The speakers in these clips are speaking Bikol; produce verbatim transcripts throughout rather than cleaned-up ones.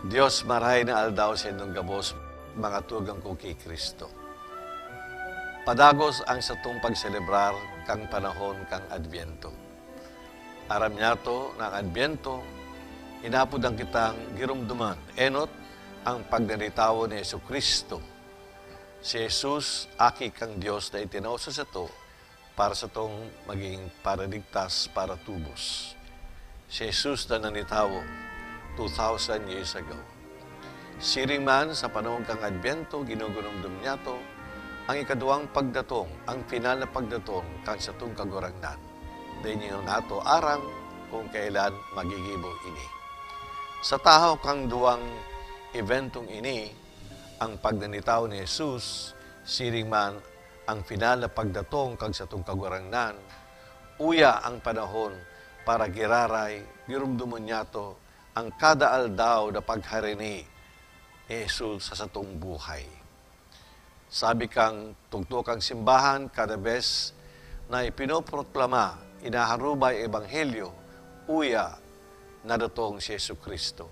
Dios, marahay na aldaw sa indong gabos, mga tugang ko ki Cristo. Padagos ang satong pagselebrar kan panahon kan Adbyento. Aram niyato na an Adbyento, inaapod kitang giromdoman, enot, ang pagdanitawo ni Jesu-Cristo. Si Jesus, Aki kan Dios na itinao sa sato, para satong magin paraligtas para tubos. Si Jesus na nanitawo two thousand years ago. Siring man, sa panahon kan Adbyento, ginugurumdom niyato ang ikaduwang pagdatong, ang final na pagdatong kan satong Kagurangnan. Dai niyato aram kung kailan magigibo ini. Sa tahaw kan duwang ebentong ini, ang pagdanitawo ni Jesus, siring man ang final na pagdatong kan satong Kagurangnan, uya ang panahon para giraray giromdomon niyato ang kada aldaw na pagharini ni Jesus sa satong buhay. Sabi kan tugto kan simbahan, kada bes na ipinoproklama, inaharubay ang ebanghelyo, uya, nadatong si Jesu-Cristo.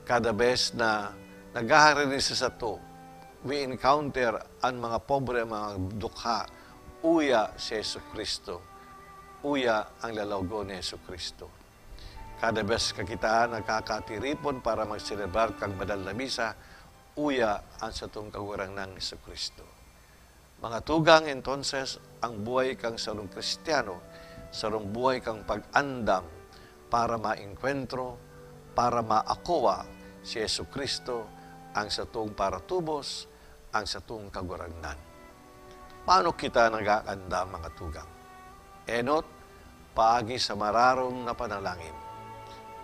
Kada bes na naghaharini sa sato, we encounter an mga pobre, an mga dukha, uya si Jesu-Cristo, uya ang lalawagon ni Jesu-Cristo. Kada bes ka kita nakakatiripon para magselebrar kan banal na misa, uya an satong Kagurangnan Jesu-Cristo. Mga tugang, entonces, ang buhay kan sarong Kristiyano, sarong buhay kan pag-andam para maengkwentro, para maakowa si Jesu-Cristo, ang satong paratubos, ang satong Kagurangnan. Paano kita nag-aandam, mga tugang? Enot, paagi sa mararom na panalangin.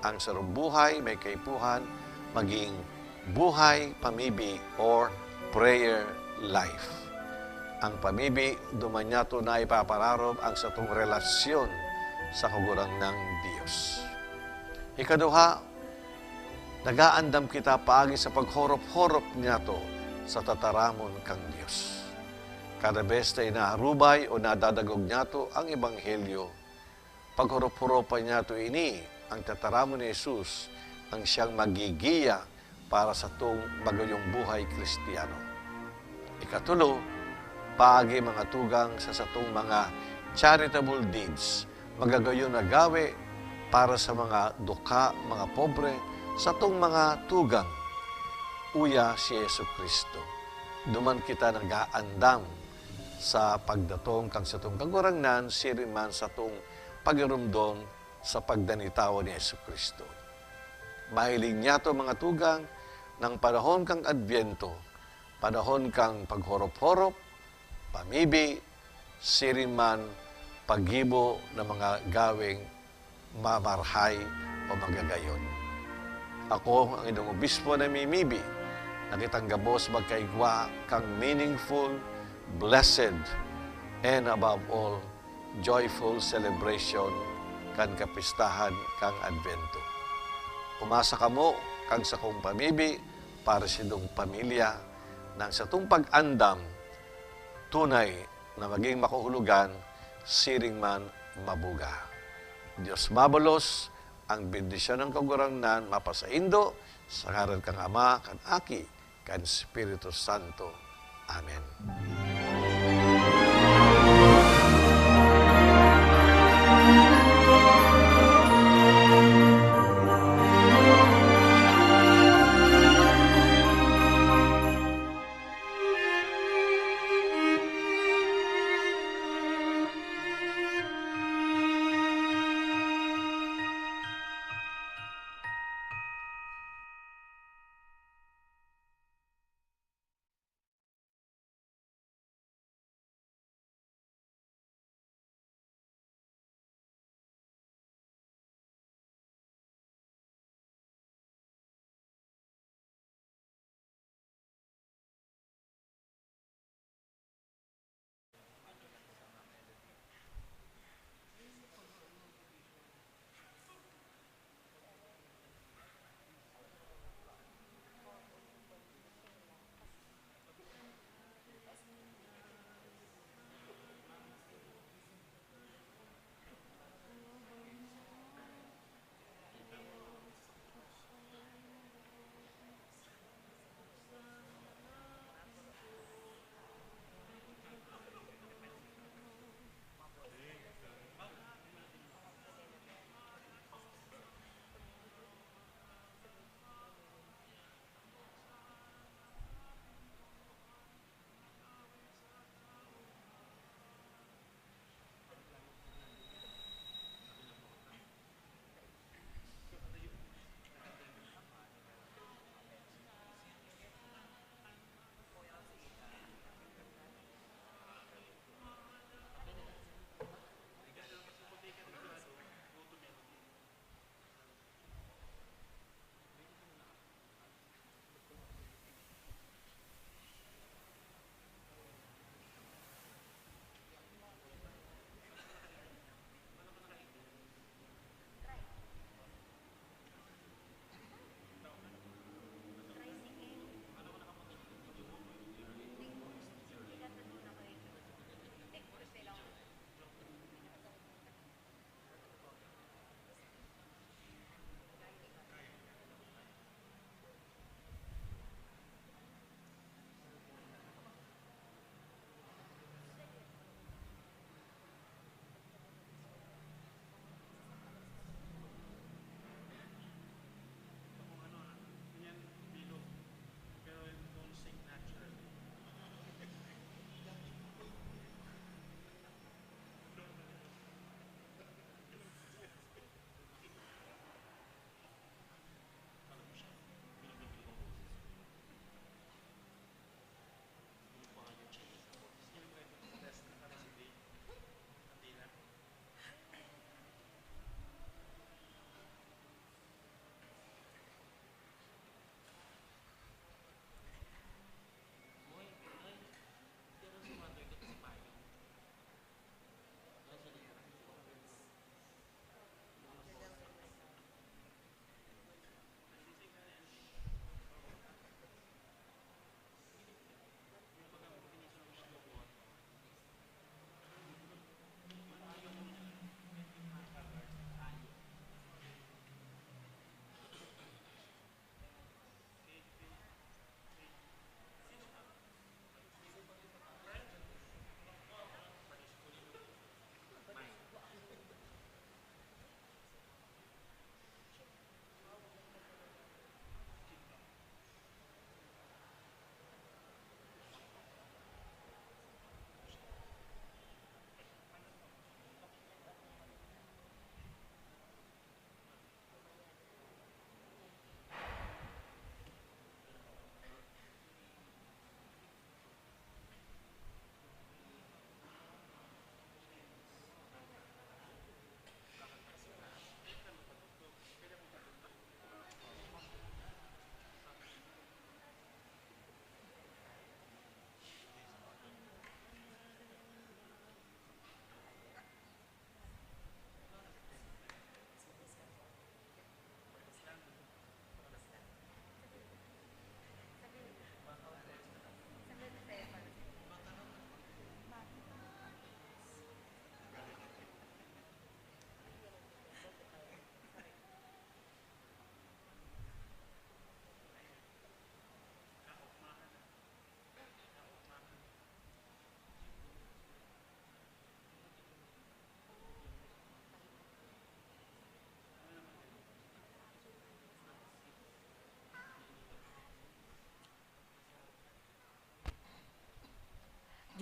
Ang sarong buhay may kaipuhan maging buhay pamibi or prayer life. Ang pamibi, duman niyato na ipapararom ang satong relasyon sa Kagurangnan Dios. Ikaduha, nagaandam kita paagi sa paghorop-horop niyato sa tataramon kan Dios. Kada bes na inaarubay o nadadangog niyato ang ebanghelyo, paghorop-horopan niyato ini, ang tataramon ni Jesus, ang siyang magigiya para satong magayong buhay Kristiyano. Ikatulo, paagi, mga tugang, sa satong mga charitable deeds, magagayon na gawe para sa mga dukha, mga pobre, satong mga tugang, uya si Jesu-Cristo. Duman kita nag-aandam sa pagdatong kan satong Kagurangnan, siring man satong pagiromdom sa pagdanitawo ni Jesu-Cristo. Mahiling niyato, mga tugang, na an panahon kan Adbyento, panahon kan paghorop-horop, pamibi, siring man paggibo na mga gaweng mamarhay o magagayon. Ako, ang inyong obispo na mimibi, na kitang gabos magkaigwa kan meaningful, blessed, and above all, joyful celebration kan kapistahan kan Adbyento. Umasa kamo kan sakong pamibi para sa indong pamilya, na an satong pag-andam tunay na magin makuhulogan, siring man mabuga. Dios mabalos, ang bendisyon kan Kagurangnan mapasaindo, sa ngaran kan Ama, kan Aki, kan Espiritu Santo. Amen.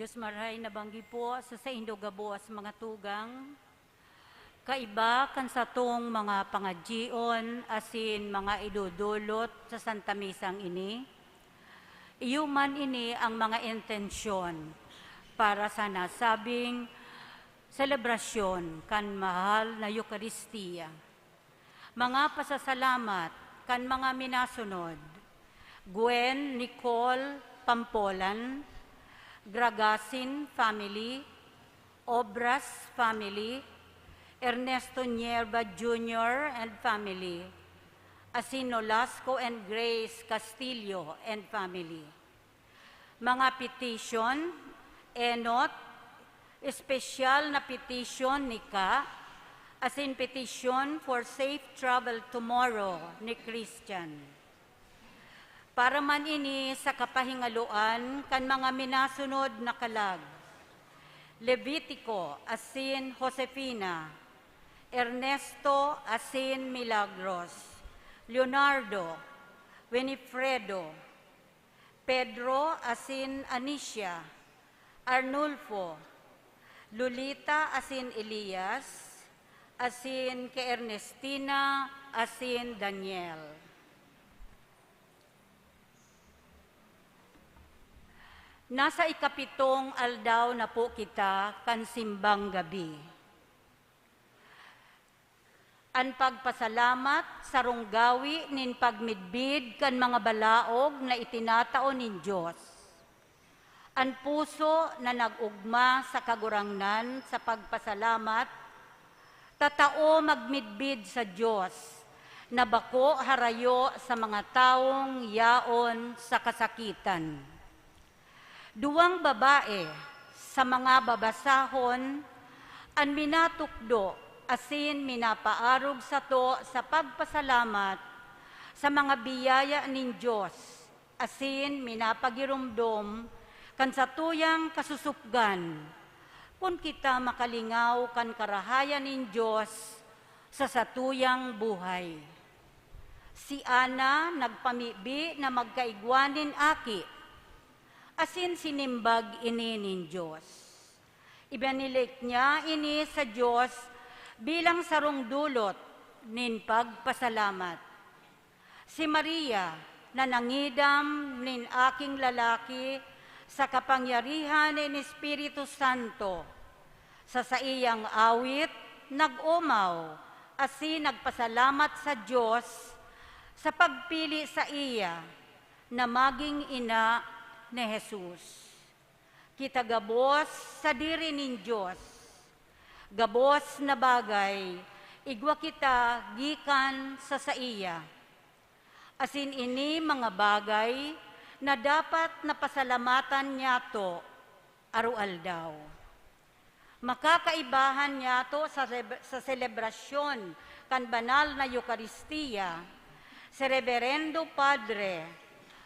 Dios marhay na banggi po sa saindo gabos, mga tugang. Kaiba kan satong mga pangadyion asin mga idodolot sa Santa Misang ini, iyo man ini ang mga intensyon para sa nasabing selebrasyon kan mahal na Eukaristia. Mga pasasalamat kan mga minasunod: Gwen Nicole Pampolan, Gragasin family, Obras family, Ernesto Nierba Junior and family, asin Nolasco and Grace Castillo and family. Mga petition: enot, espesyal na petition ni Ka, asin petition for safe travel tomorrow ni Christian. Para man ini sa kapahingaloan kan mga minasunod na kalag: Levitico asin Josefina, Ernesto asin Milagros, Leonardo, Winifredo, Pedro asin Anicia, Arnulfo, Lolita asin Elias, asin ki Ernestina asin Daniel. Nasa ikapitong aldaw na po kita kan simbang gabi. An pagpasalamat sarong gawi nin pagmidbid kan mga balaog na itinatao nin Dios. An puso na nag-ogma sa Kagurangnan sa pagpasalamat, tatao magmidbid sa Dios na bako harayo sa mga tawong yaon sa kasakitan. Duwang babae sa mga babasahon an minatukdo asin minapaarog sato sa pagpasalamat sa mga biyaya nin Dios asin minapagiromdom kan satuyang kasusupgan, kun kita makalingaw kan karahayan nin Dios sa satuyang buhay. Si Ana nagpamibi na magkaigwa nin aki, asin sinimbag ini nin Dios. Ibinalik niya ini sa Dios bilang sarong dolot nin pagpasalamat. Si Maria, na nangidam nin aking lalaki sa kapangyarihan nin Espiritu Santo, sa saiyang awit nag-omaw asin nagpasalamat sa Dios sa pagpili saiya na maging ina ni Jesus. Kita gabos sadiri nin Dios. Gabos na bagay, igwa kita gikan sa saiya. Asin ini mga bagay na dapat na pasalamatan niyato aroaldaw. Makakaibahan niyato sa seb-, sa selebrasyon kan banal na Eukaristia si Reberendo Padre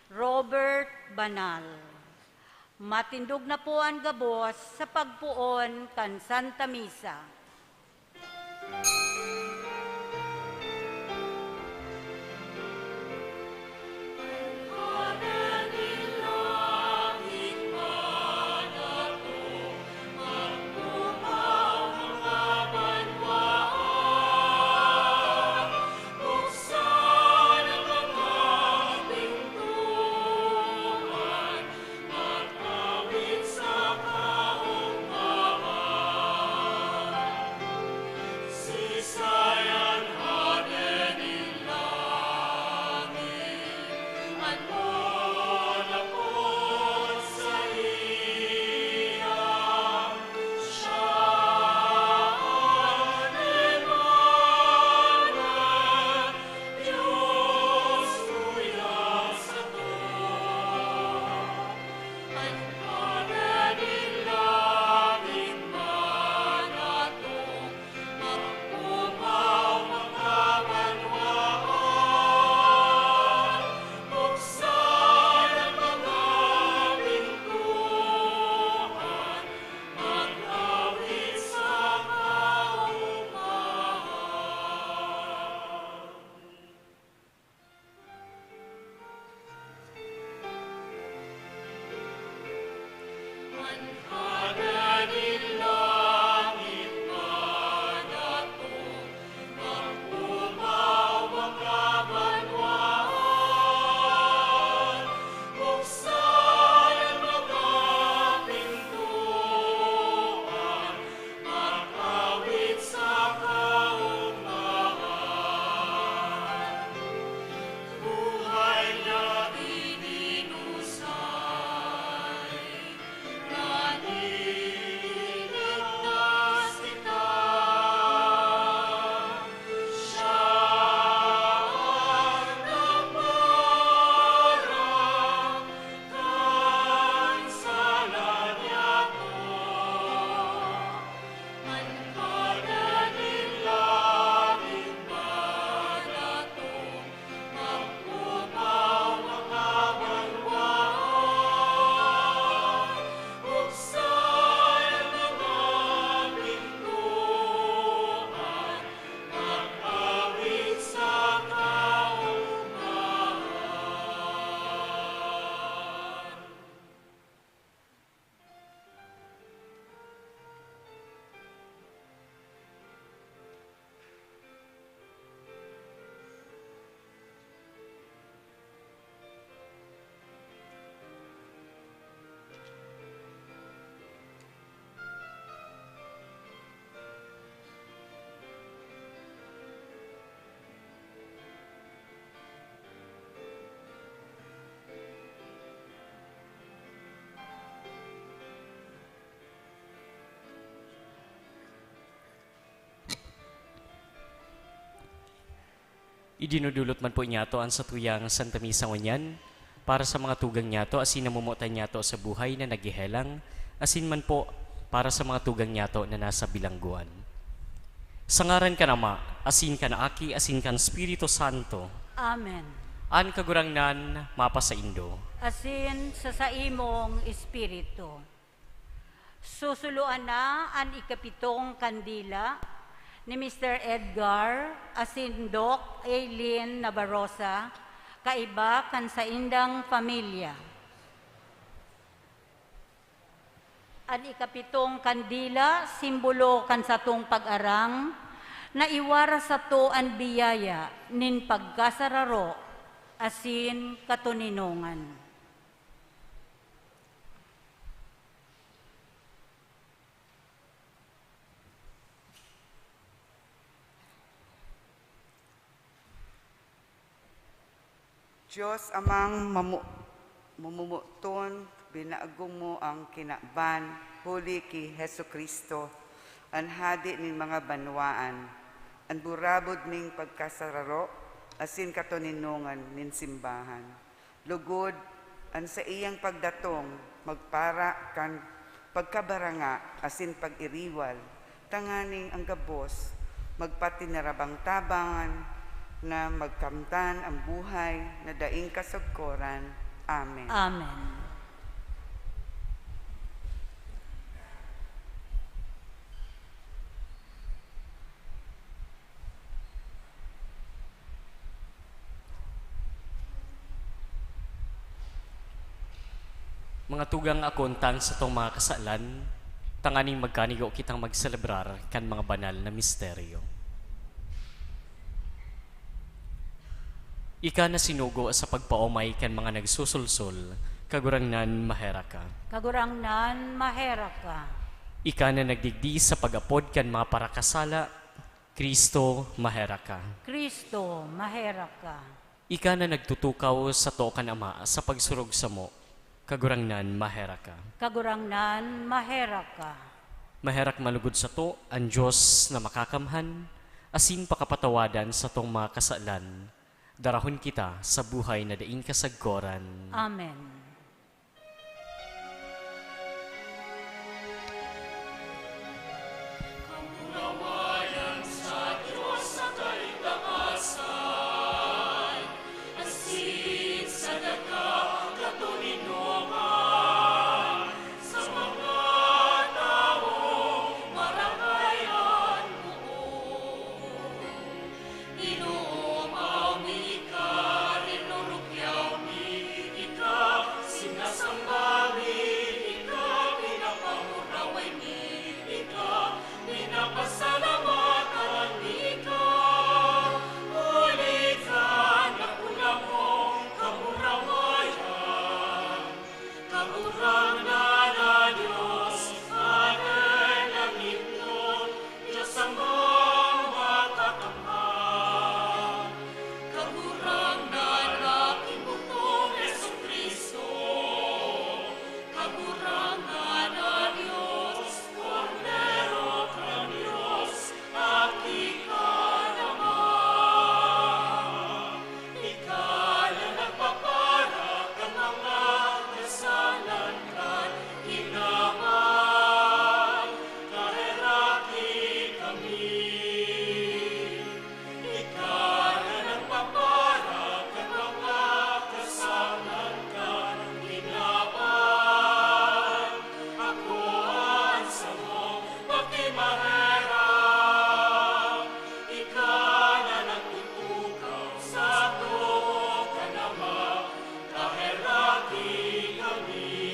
Robert Banal. Matindog na po an gabos sa pagpoon kan Santa Misa. Idinudulot man po niyato an satuyang Santa Misa ngunyan para sa mga tugang niyato asin namomotan niyato sa buhay na naghehelang, asin man po para sa mga tugang niyato na nasa bilanggoan. Sa ngaran kan Ama, asin kan Aki, asin kan Espiritu Santo. Amen. An Kagurangnan mapasaindo. Asin sa saimong espiritu. Susuloan na an ikapitong kandila ni Mister Edgar asin Doc Aileen Nabarosa, kaiba kan saindang pamilya. An ikapitong kandila, simbolo kan satong pag-arang, na iwara sato an biyaya nin pagkasararo asin katoninongan. Dios Amang mamu-, mamumuton, binago mo ang kinaban huli ki Jesu-Cristo, an Hadi nin mga banwaan, an burabod nin pagkasararo asin katoninongan nin simbahan. Lugod, an saiyang pagdatong magpara kan pagkabaranga asin pag-iriwal, tanganing an gabos magpatinarabang-tabangan na magkamtan an buhay na daing kasagkoran. Amen. Amen. Mga tugang, akoon ta an satong mga kasalan, tanganing magkanigo kitang magselebrar kan mga banal na misteryo. Ika na sinugo sa pagpaomay kan mga nagsusulsol, Kagurangnan, maherak ka. Kagurangnan, maherak ka. Ika na nagdigdi sa pag-apod kan mga parakasala, Cristo, maherak ka. Cristo, maherak ka. Ika na nagtutukaw sa too kan Ama sa pagsurog samo, Kagurangnan, maherak ka. Kagurangnan, maherak ka. Maherak manlugod sato an Dios na Makakamhan, asin pakapatawadan satong mga kasalan, darahon kita sa buhay na daing kasagkoran. Amen. Inoom mi ika, rinurukyaw mi ika, sinasamba mi ika, pinapahuraway mi ika, pinapasalamatan mi ika, huli kan dakula mong kamurawayan. Kagurangnan na Dios, Father na Inyo, Dios Amang Makakamhan. Kagurangnan na Ginoo, Jesu-Cristo. Kagurangnan na Dios, Kordero kan Dios, Aki kan Ama. Ika na nagpapara kan mga kasalan kan kinaban, kaheraki kami. Ika na nagpapara kan mga kasalan kan kinaban, akoa an samong pakimaherak. Ika na nagtutukaw sa too kan Ama, kaheraki kami.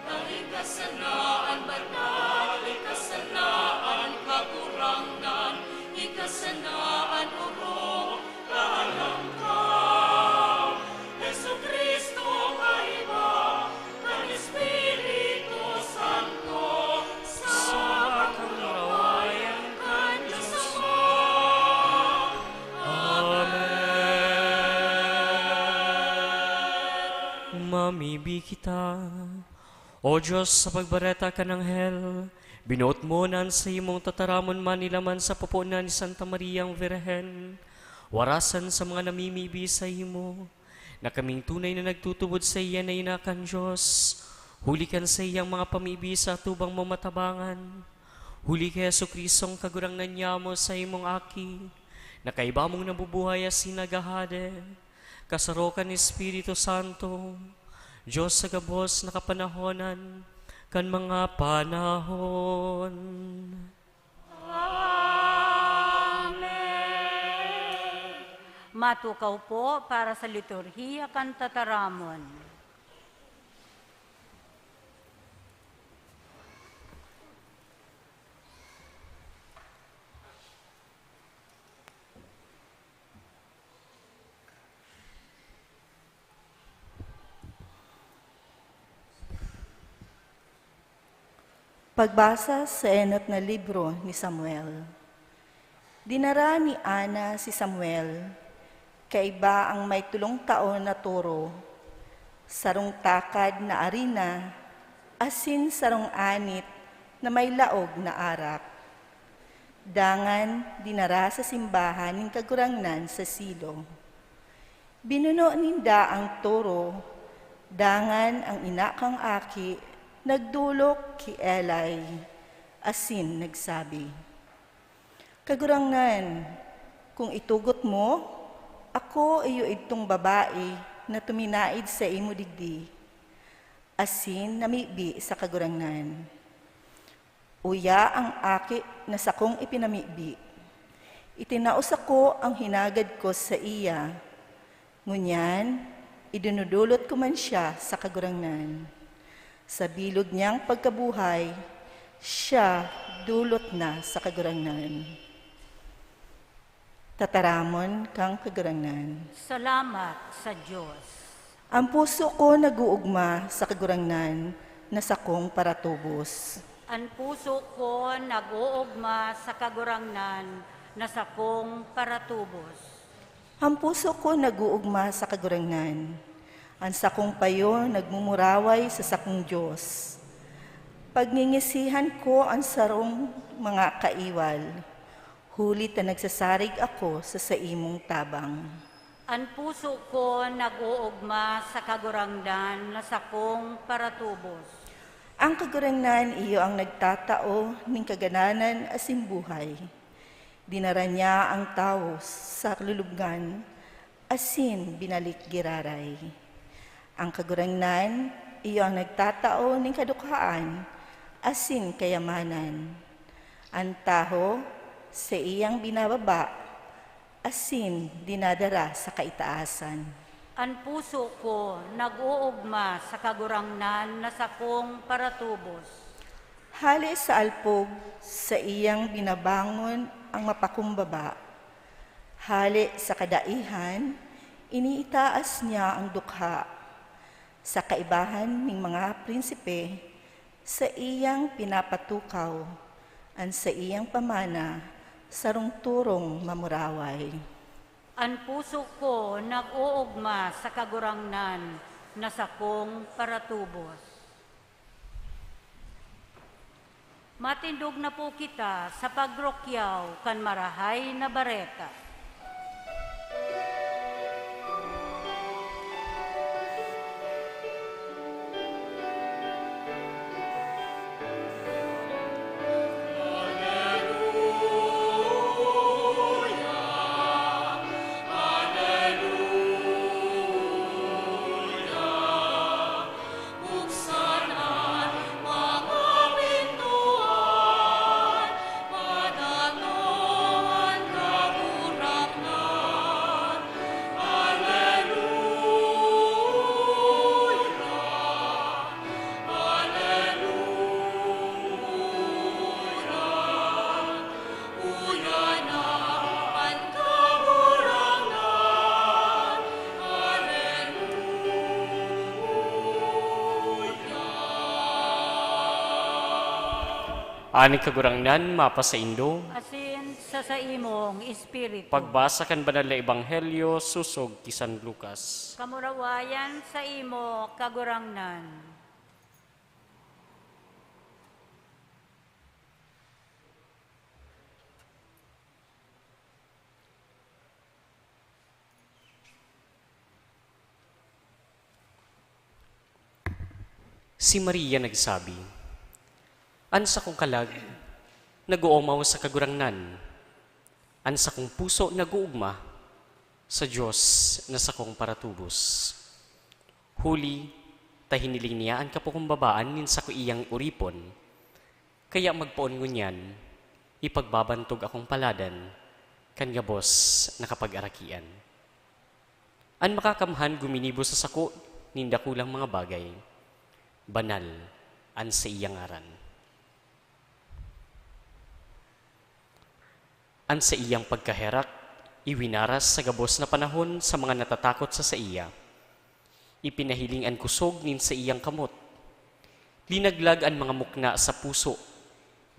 Ta ika sana an banal, ika sana an Kagurangnan, ika sana an orog, kaalam ka, Jesu-Cristo, kaiba kan Espiritu Santo, sa pagkurawayan kan Dios Ama. Amen. Mamibi kita. O Dios, sa pagbareta kan anghel, binuot mo na an saimong tataramon manilaman sa pupunan ni Santa Mariang Birhen. Warasan sa mga namimibi saimo, na kaming tunay na nagtutubod saiya na ina kan Dios, huli kan saiyang mga pamibi sa atubang mo matabangan. Huli ki Jesu-Cristong Kagurangnan niamo, saimong Aki, na kaiba mong nabubuhay asin naghahade, kasaro kan Espiritu Santo, Dios sa gabos na kapanahonan kan mga panahon. Amen. Matukaw po para sa liturhiya kan tataramon. Pagbasa sa enot na libro ni Samuel. Dinara ni Ana si Samuel, kaiba ang may tolong taon na toro, sarong takad na arina, asin sarong anit na may laog na arak. Dangan dinara sa simbahan nin Kagurangnan sa Silo. Binuno ninda ang toro, dangan ang ina kan aki nagdolok ki Eli, asin nagsabi, "Kagurangnan, kun itugot mo, ako iyo idtong babae na tuminaed saimo digdi, asin namibi sa Kagurangnan." Uya ang aki na sakong ipinamibi. Itinao sako an hinagad ko saiya. Ngunyan, idinodolot ko man siya sa Kagurangnan. Sa bilog niyang pagkabuhay, siya dolot na sa Kagurangnan. Tataramon kan Kagurangnan. Salamat sa Dios. An puso ko nag-oogma sa Kagurangnan na sakong paratubos. An puso ko nag-oogma sa Kagurangnan na sakong paratubos. An puso ko nag-oogma sa Kagurangnan. An sakong payo nagmumuraway sa sakong Dios. Pagngingisihan ko an sarong mga kaiwal, huli ta nagsasarig ako sa saimong tabang. An puso ko nag-oogma sa Kagurangnan na sakong paratubos. An Kagurangnan iyo an nagtatao nin kagadanan asin buhay. Dinara niya an tawo sa lulubngan asin binalik giraray. An Kagurangnan iyo an nagtatao nin kadukhaan asin kayamanan. An tawo saiyang binababa asin dinadara sa kaitaasan. An puso ko nag-oogma sa Kagurangnan na sakong paratubos. Hale sa alpog, saiyang binabangon an mapakumbaba. Hale sa kadaihan, iniitaas niya an dukha. Sa kaibahan nin mga prinsipe, saiyang pinapatukaw. An saiyang pamana, sarong torong mamuraway. An puso ko nag-oogma sa Kagurangnan na sakong paratubos. Matindog na po kita sa pagrukyaw kan Marahay na Bareta. An Kagurangnan mapasaindo. Asin sa saimong espiritu. Pagbasa kan Banal na Ebanghelyo sosog ki San Lucas. Kamurawayan saimo, Kagurangnan. Si Maria nagsabi, "An sakong kalag nag-oomaw sa Kagurangnan, an sakong puso nag-oogma sa Dios na sakong paratubos." Huli ta hiniling niya an kapakumbabaan nin saiyang oripon, kaya magpoon ngunyan, ipagbabantog akong paladan kan gabos na kapagarakian. An Makakamhan guminibo sa sako nin dakulang mga bagay, banal an saiyang ngaran. An saiyang pagkaherak iwinaras sa gabos na panahon sa mga natatakot sa saiya. Ipinahiling an kusog nin saiyang kamot. Linaglag an mga mukna sa puso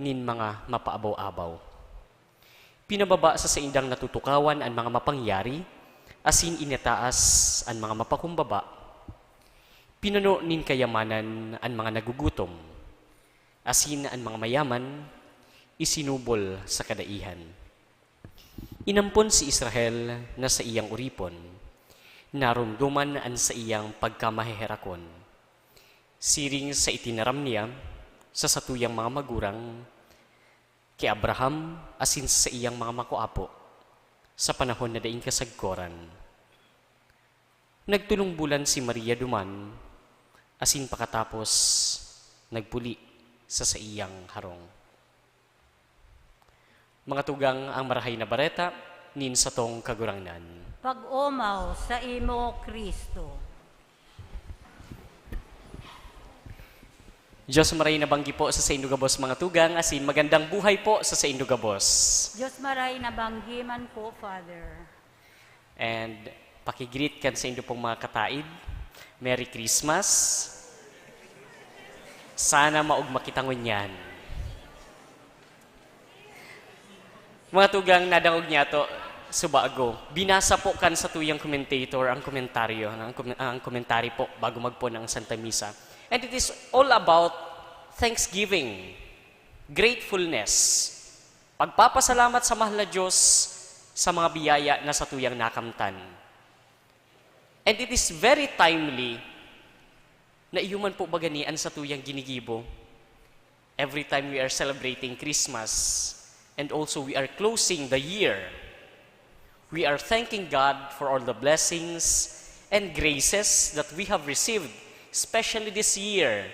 nin mga mapaabaw-abaw. Pinababa sa saindang natutukawan an mga mapangyari, asin initaas an mga mapakumbaba. Pinuno nin kayamanan an mga nagugutom, asin an mga mayaman isinubol sa kadaihan. Inampon si Israel na saiyang oripon, naromdoman an saiyang pagkamaheherakon. Siring sa itinaram niya sa satuyang mga magurang, ki Abraham asin sa saiyang mga makoapo, sa panahon na daing kasagkoran. Nagtolong bulan si Maria duman, asin pakatapos nagpuli sa saiyang harong. Mga tugang, ang Marahay na Bareta nin satong Kagurangnan. Pag-omaw saimo, Cristo. Diyos maray na banggi po sa saindo gabos, mga tugang, asin magandang buhay po sa saindo gabos. Diyos maray na banggi man po, Father. And paki-greet kan saindo pong mga kataid. Merry Christmas. Sana maogma kita ngunyan. Mga tugang, nadangog niyato, subago. Binasa po kan satuyang commentator ang komentaryo, ang kom-, ang komentary po bago magpoon ang Santa Misa. And it is all about thanksgiving, gratefulness, pagpapasalamat sa mahal na Diyos sa mga biyaya na satuyang nakamtan. And it is very timely na iyo man po baga ni an satuyang ginigibo. Every time we are celebrating Christmas, and also we are closing the year, we are thanking God for all the blessings and graces that we have received, especially this year.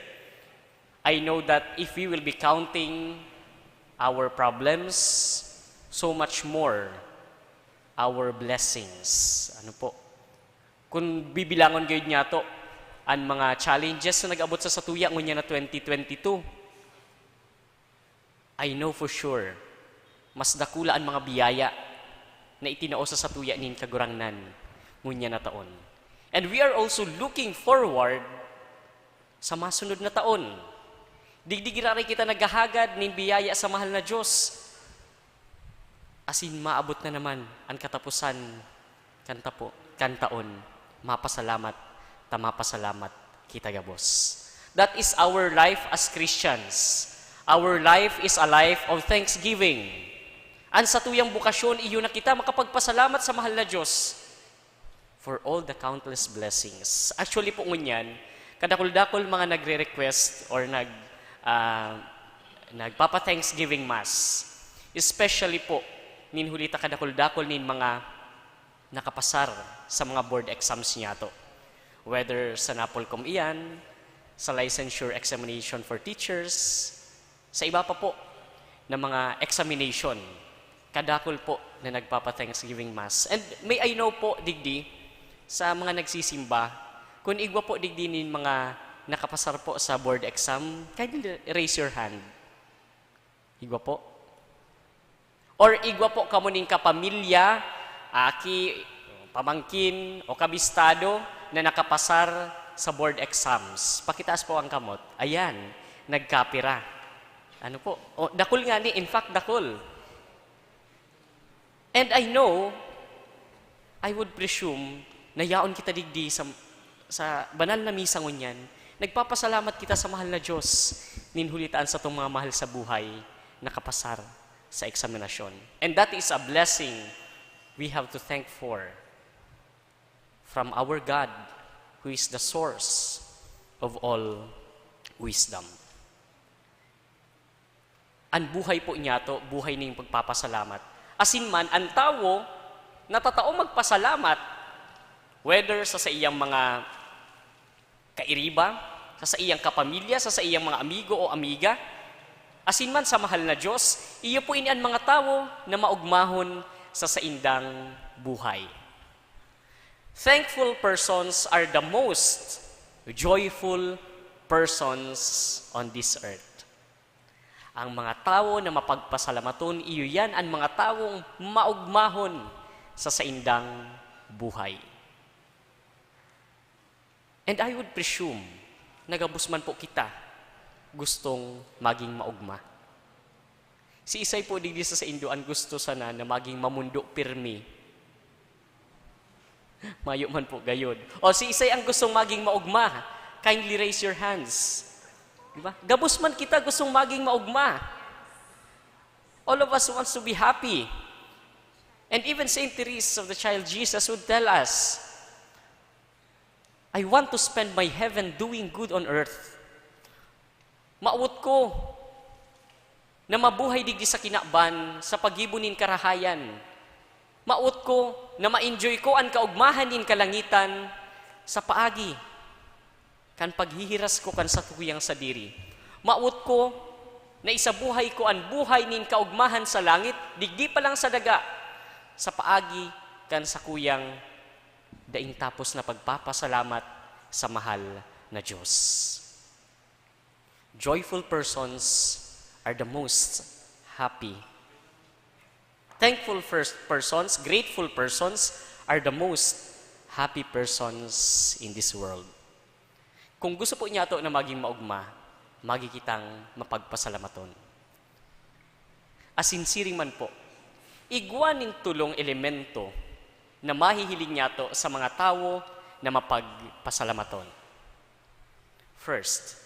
I know that if we will be counting our problems, so much more our blessings. Ano po? Kung bibilangon gayud niyato an mga challenges na nag-abot sa satuya ngunyan na twenty twenty-two, I know for sure, mas dakula an mga biyaya na itinao sa satuya nin Kagurangnan ngunyan na taon. And we are also looking forward sa masunod na taon. Digdi giraray kita naghahagad nin biyaya sa mahal na Diyos. Asin maabot na naman an kataposan kan tapo-, kan taon. Mapasalamat ta mapasalamat kita gabos. That is our life as Christians. Our life is a life of thanksgiving. An satuyang bukasyon, iyo na kita makapagpasalamat sa mahal na Diyos for all the countless blessings. Actually po ngunyan, kadakul-dakul mga nagre-request or nag-, ah, nagpapa-Thanksgiving Mass. Especially po, nin huli ta kadakul-dakul nin mga nakapasar sa mga board exams niyato. Whether sa NAPOLCOM iyan, sa licensure examination for teachers, sa iba pa po na mga examination, kadakul po na nagpapa-Thanksgiving Mass. And may I know po, digdi, sa mga nagsisimba, kung igwa po, digdi, nin mga nakapasar po sa board exam, kindly raise your hand. Igwa po? Or igwa po kamo nin kapamilya, aki, pamangkin, o kabistado na nakapasar sa board exams? Pakitaas po ang kamot. Ayan, nagkapira. Ano po? O, dakul nga ni, in fact, dakul. And I know, I would presume, na yaon kita digdi sa, sa banal na misa ngunyan, nagpapasalamat kita sa mahal na Diyos, nin huli ta an satong mga mahal sa buhay nakapasar sa eksaminasyon. And that is a blessing we have to thank for from our God, who is the source of all wisdom. An buhay po niyato, buhay nin pagpapasalamat. Asin man, an tawo natatao magpasalamat, whether sa saiyang mga kairiba, sa saiyang kapamilya, sa saiyang mga amigo o amiga, asin man sa mahal na Diyos, iyo po ini an mga tawo na maogmahon sa saindang buhay. Thankful persons are the most joyful persons on this earth. Ang mga tawo na mapagpasalamaton, iyo yan an mga tawong maogmahon sa saindang buhay. And I would presume na gabos man po kita gustong maging maogma. Siisay po digdi sa saindo an gusto sana na maging mamundo pirmi? Mayo man po gayod. O siisay ang gustong maging maogma? Kindly raise your hands. Di ba? Gabos man kita gustong maging maogma. All of us wants to be happy. And even Saint Teresa of the Child Jesus would tell us, "I want to spend my heaven doing good on earth." Mawot ko na mabuhay digdi sa kinaban sa paggibo nin karahayan. Mawot ko na ma-enjoy ko an kaogmahan nin kalangitan sa paagi kan paghihiras ko kan satuyang sadiri. Mawot ko na isabuhay ko an buhay nin kaogmahan sa langit, digdi pa lang sa daga, sa paagi kan sakuyang daing tapos na pagpapasalamat sa mahal na Diyos. Joyful persons are the most happy. Thankful first persons, grateful persons are the most happy persons in this world. Kung gusto po niyato na maging maogma, magi kitang mapagpasalamaton. Asin siring man po, igwa nin tolong elemento na mahihiling niyato sa mga tawo na mapagpasalamaton. First,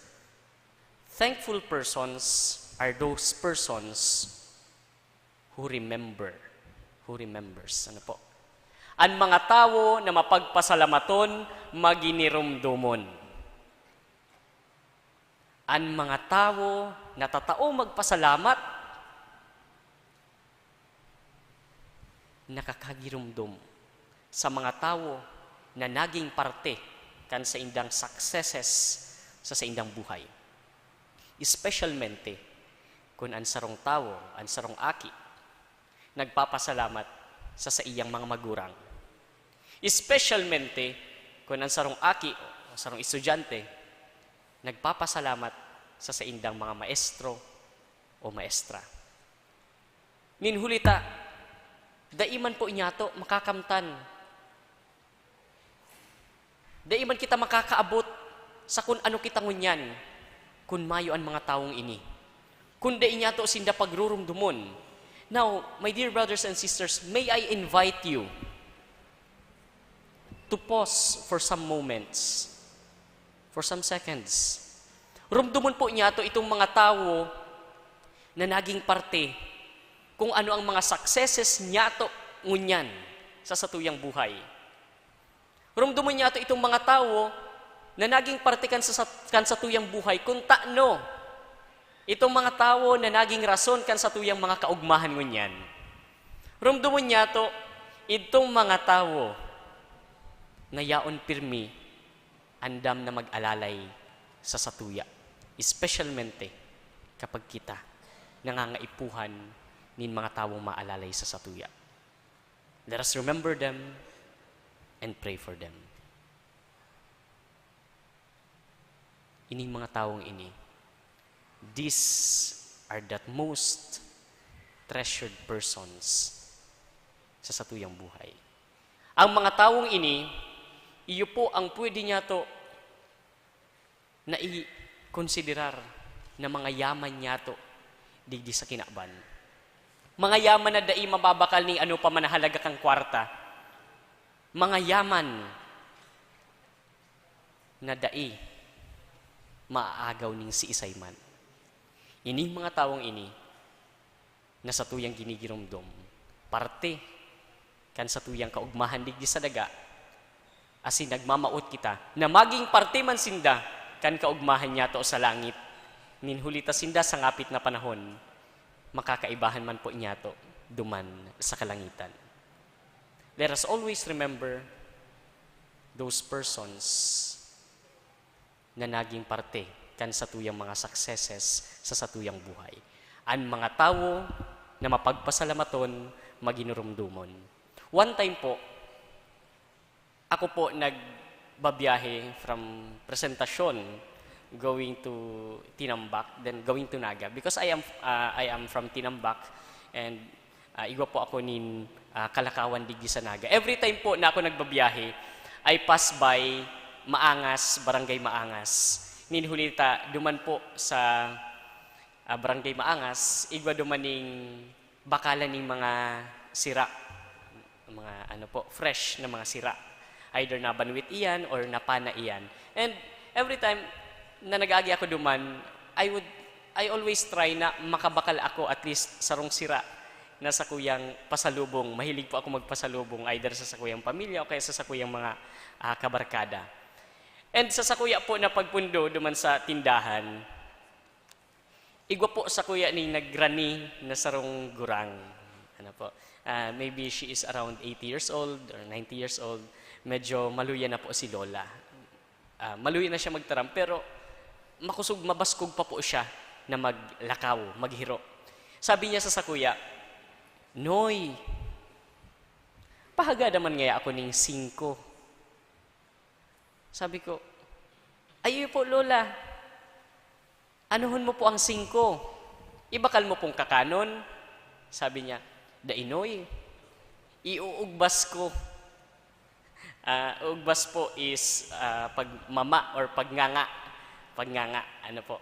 thankful persons are those persons who remember, who remembers. Ano po? An mga tawo na mapagpasalamaton, maginiromdomon. An mga tawo na tatao magpasalamat, nakakagiromdom sa mga tawo na naging parte kan saindang successes sa saindang buhay. Especialmente kun an sarong tawo, an sarong aki, nagpapasalamat sa saiyang mga magurang. Especialmente kun an sarong aki o sarong estudyante nagpapasalamat sa saindang mga maestro o maestra. Nin huli ta, dai man po niyato makakamtan. Dai man kita makakaabot sa kun ano kita ngunyan kun mayo an mga tawong ini. Kun dai niyato sinda pagrurumdomon. Now, my dear brothers and sisters, may I invite you to pause for some moments, for some seconds. Rumdomon po niyato itong mga tawo na naging parte kung ano ang mga successes niyato ngunyan sa satuyang buhay. Rumdomon niyato itong mga tawo na naging parte kan sa, kan satuyang buhay, kung tano itong mga tawo na naging rason kan satuyang mga kaogmahan ngunyan. Rumdomon niyato itong mga tawo na yaon pirmi, andam na mag-alalay sa satuya, espesyalmente kapag kita nangangaipuhan nin mga tawong maalalay sa satuya. Let us remember them and pray for them. Ining mga tawong ini, these are the most treasured persons sa satuyang buhay. Ang mga tawong ini, iyo po ang pwede niyato na i-konsiderar na mga yaman niyato digdi sa kinaban. Mga yaman na dai mababakal ning ano pa man na halaga kan kwarta. Mga yaman na dai maaagaw ning siisay man. Ining mga tawong ini, na satuyang ginigiromdom, parte kan satuyang kaogmahan digdi sa daga, asin nagmamawot kita na magin parte man sinda kan kaugmahan niyato sa langit, nin huli ta sinda sa ngapit na panahon, makakaibahan man po niyato duman sa kalangitan. Let us always remember those persons na naging parte kan satuyang mga successes sa satuyang buhay. An mga tawo na mapagpasalamaton, maginurumdomon. One time po, ako po nagbabiyahe from Presentacion going to Tinambac, then going to Naga. Because I am, ah, I am from Tinambac, and, ah, igwa po ako nin, ah, kalakawan digdi sa Naga. Every time po na ako nagbabiyahe, I pass by Maangas, Barangay Maangas. Nin huli ta, duman po sa, ah, Barangay Maangas, igwa duman ning bakalan ning mga sira, mga ano po, fresh na mga sira. Either nabanwit iyan or napana iyan. And every time na nag-aagi ako duman, I would, I always try na makabakal ako at least sarong sira na sakuyang pasalubong. Mahilig po ako magpasalubong either sa sakuyang pamilya o kaya sa sakuyang mga, ah, kabarkada. And sa sakuya po na pagpundo duman sa tindahan, igwa po sakuya ning nagrani na sarong gurang. Ano po, ah, maybe she is around eighty years old or ninety years old. Medyo maluya na po si Lola. Ah, maluya na siya magtaram, pero makusog, mabaskog pa po siya na maglakaw, maghiro. Sabi niya sa sakuya, "Noy, pahagada man ngaya ako ning singko." Sabi ko, "Ay, iyo po, Lola. Anuhon mo po ang singko? Ibakal mo pong kakanon?" Sabi niya, "Dai, Noy. Iuugbas ko." Ah, ugbas po is, ah, pagmama or pagnganga. Pagnganga, ano po.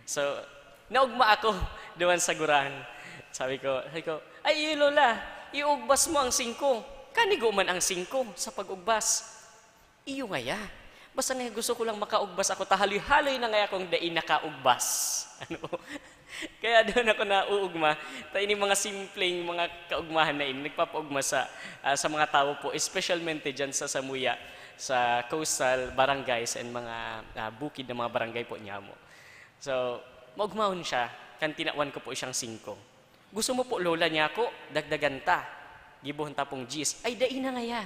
So, naugma ako duman sa gurang. Sabi ko, sabi ko, "Ay, iyo, Lola, iugbas mo ang singko. Kanigo man ang singko sa pag-ugbas." "Iyo ngaya. Basta ngaya gusto ko lang makaugbas ako, ta haloy-haloy na ngaya akong dai nakaugbas." Ano po? Kaya doon ako nauugma. Ta ini mga simpleng mga kaugmahan na ini, nagpapaugma sa, ah, sa mga tawo po, especialmente diyan sa samuya, sa coastal barangays and mga, ah, bukid na mga barangay po niyamo. So, maugmahon siya, kan tinawan ko po siyang singko. "Gusto mo po, Lola, niya ako, dagdagan ta. Gibohon ta pong diyes." "Ay, dai na ngaya.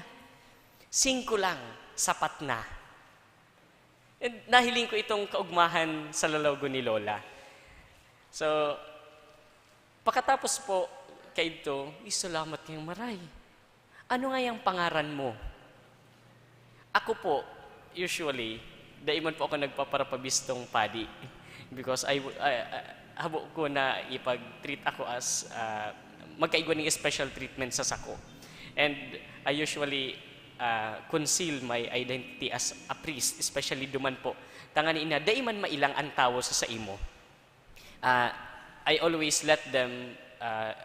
Singko lang, sapat na." And nahiling ko itong kaugmahan sa lalawagon ni Lola. So, pakatapos po kaidto, "Uy, salamat kayong maray. Ano ngayang pangaran mo?" Ako po, usually, dai man po ako nagpaparapabistong padi. Because I w-, I, I, habo ko na ipag-treat ako as, ah, magkaigwa ning special treatment sa sako. And I usually, ah, conceal my identity as a priest, especially duman po. Tangani na, dai man mailang an tawo sa saimo. Ah, I always let them, ah,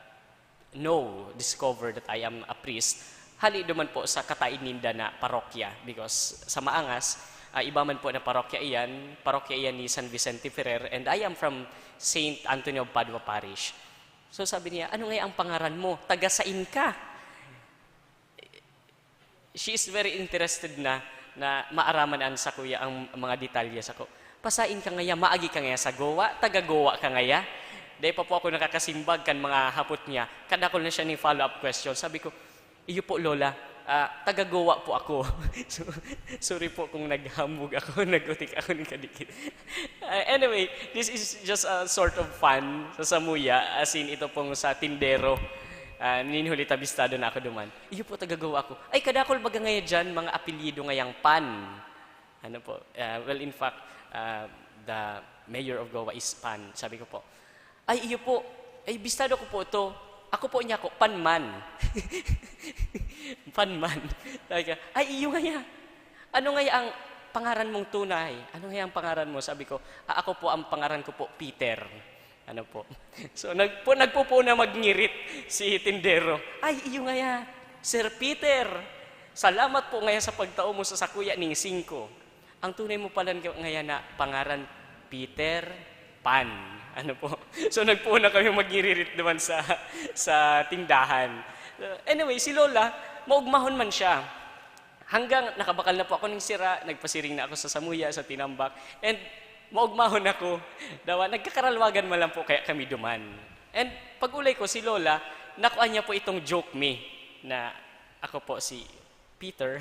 know, discover that I am a priest. Hali duman po sa kataed ninda na parokya, because sa Maangas, ah, iba man po na parokya iyan, parokya iyan ni San Vicente Ferrer, and I am from Saint Anthony of Padua Parish. So sabi niya, "Ano ngaya ang pangaran mo? Taga sain ka?" She is very interested na, na maaraman an sakuya ang mga detalye sako. "Pasain ka ngaya? Maagi ka ngaya sa Goa? Taga Goa ka ngaya?" Dai pa po ako nakakasimbag kan mga hapot niya, kadakul na siya ning follow-up question. Sabi ko, "Iyo po, Lola. Ah, taga Goa po ako." So, sorry po kung naghambog ako, nag-utik ako ning kadikit. Ah, anyway, this is just a sort of fun sa samuya, as in, ito pong sa tindero. Ah, nin huli ta bistado na ako duman. "Iyo po, taga Goa ako." "Ay, kadakul baga ngaya diyan, mga apelyido ngayang Pan." Ano po, ah, well, in fact, ah, the mayor of Goa is Pan. Sabi ko po, "Ay, iyo po. Ay, bistado ko po ito. Ako po niya ako, Panman." "Panman." Sabi ko, "Ay, iyo ngaya. Ano ngaya ang pangaran mong tunay? Ano ngaya ang pangaran mo?" Sabi ko, "Ah, ako po, ang pangaran ko po, Peter." Ano po? So, nagpo-, nagpupuna magngirit si tindero. "Ay, iyo ngaya, Sir Peter. Salamat po ngaya sa pagtao mo sa sakuya ning singko. Ang tunay mo pala nga-, ngaya na pangaran, Peter Pan." Ano po? So, nagpuna kami magngirit naman sa, sa tindahan. So, anyway, si Lola, maugmahon man siya. Hanggang nakabakal na po ako ning sira, nagpasiring na ako sa samuya, sa tinambak, and maugmahon ako, dawa, nagkakaralwagan man lang po kaya kami duman. And pag-ulay ko, si Lola, nakuha niya po itong joke me na ako po si Peter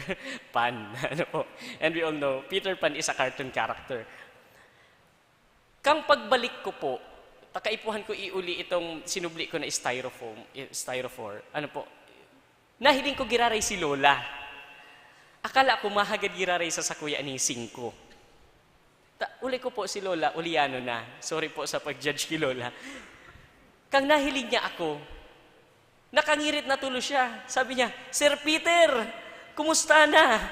Pan. Ano po? And we all know, Peter Pan is a cartoon character. Kang pagbalik ko po, takaipuhan ko iuli itong sinubli ko na styrofoam, eh, styrofoam. Ano po? Nahiling ko giraray si Lola. Akala ko mahagad giraray sa sakuya ning singko. Ta-, uli ko po si Lola, uliano na. Sorry po sa pag-judge ki Lola. Kang nahiling niya ako, nakangirit na tulo siya. Sabi niya, "Sir Peter, kumusta na?"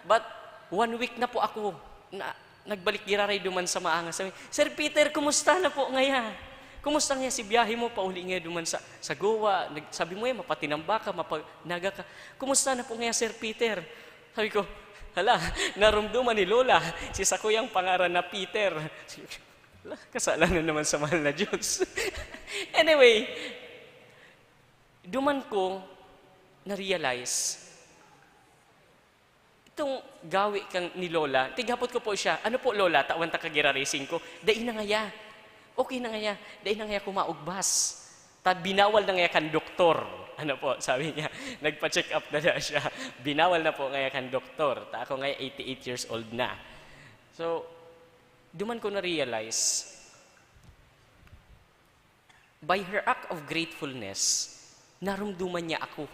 But one week na po ako na nagbalik giraray duman sa maangas. Sabi, "Sir Peter, kumusta na po ngaya? Kumusta ngaya si biyahe mo pauli ngaya duman sa, sa Goa? Nag-, sabi mo yan, mapatinamba ka, mapanaga ka. Kumusta na po ngaya, Sir Peter?" Sabi ko, "Hala, narumduman ni Lola, si sakuyang pangaran na Peter." Hala, kasalanan naman sa mahal na Diyos. Anyway, duman ko na-realize, itong gawi kan ni Lola, tighapot ko po siya, "Ano po, Lola, tawan ta ka giraray singko?" "Dai na ngaya. Okay na ngaya. Dai na ngaya ko maugbas. Ta binawal na ngaya kan doktor." Ano po, sabi niya, nagpa-check up na daw siya. "Binawal na po ngaya kan doktor. Ta ako ngaya eighty-eight years old na." So, duman ko na-realize, by her act of gratefulness, narumduman niya ako.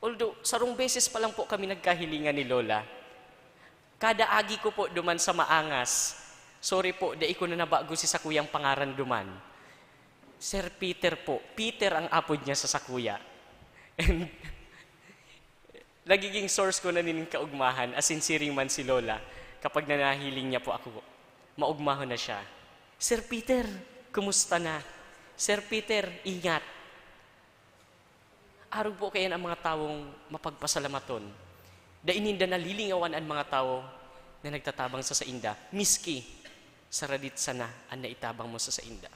Although, sarong beses pa lang po kami nagkahilingan ni Lola. Kada agi ko po duman sa maangas, "Sorry po, dai ko na nabago si sakuyang pangaran duman. Sir Peter po, Peter ang apod niya sa sakuya." And nagiging source ko na nin kaugmahan, asin siring man si Lola, kapag nanahiling niya po ako, maugmahon na siya. "Sir Peter, kumusta na? Sir Peter, ingat." Arog po kaiyan ang mga tawong mapagpasalamaton. Dai ninda nalilingawan an mga tawo na nagtatabang sa sainda, miski saradit sana an naitabang mo sa sainda.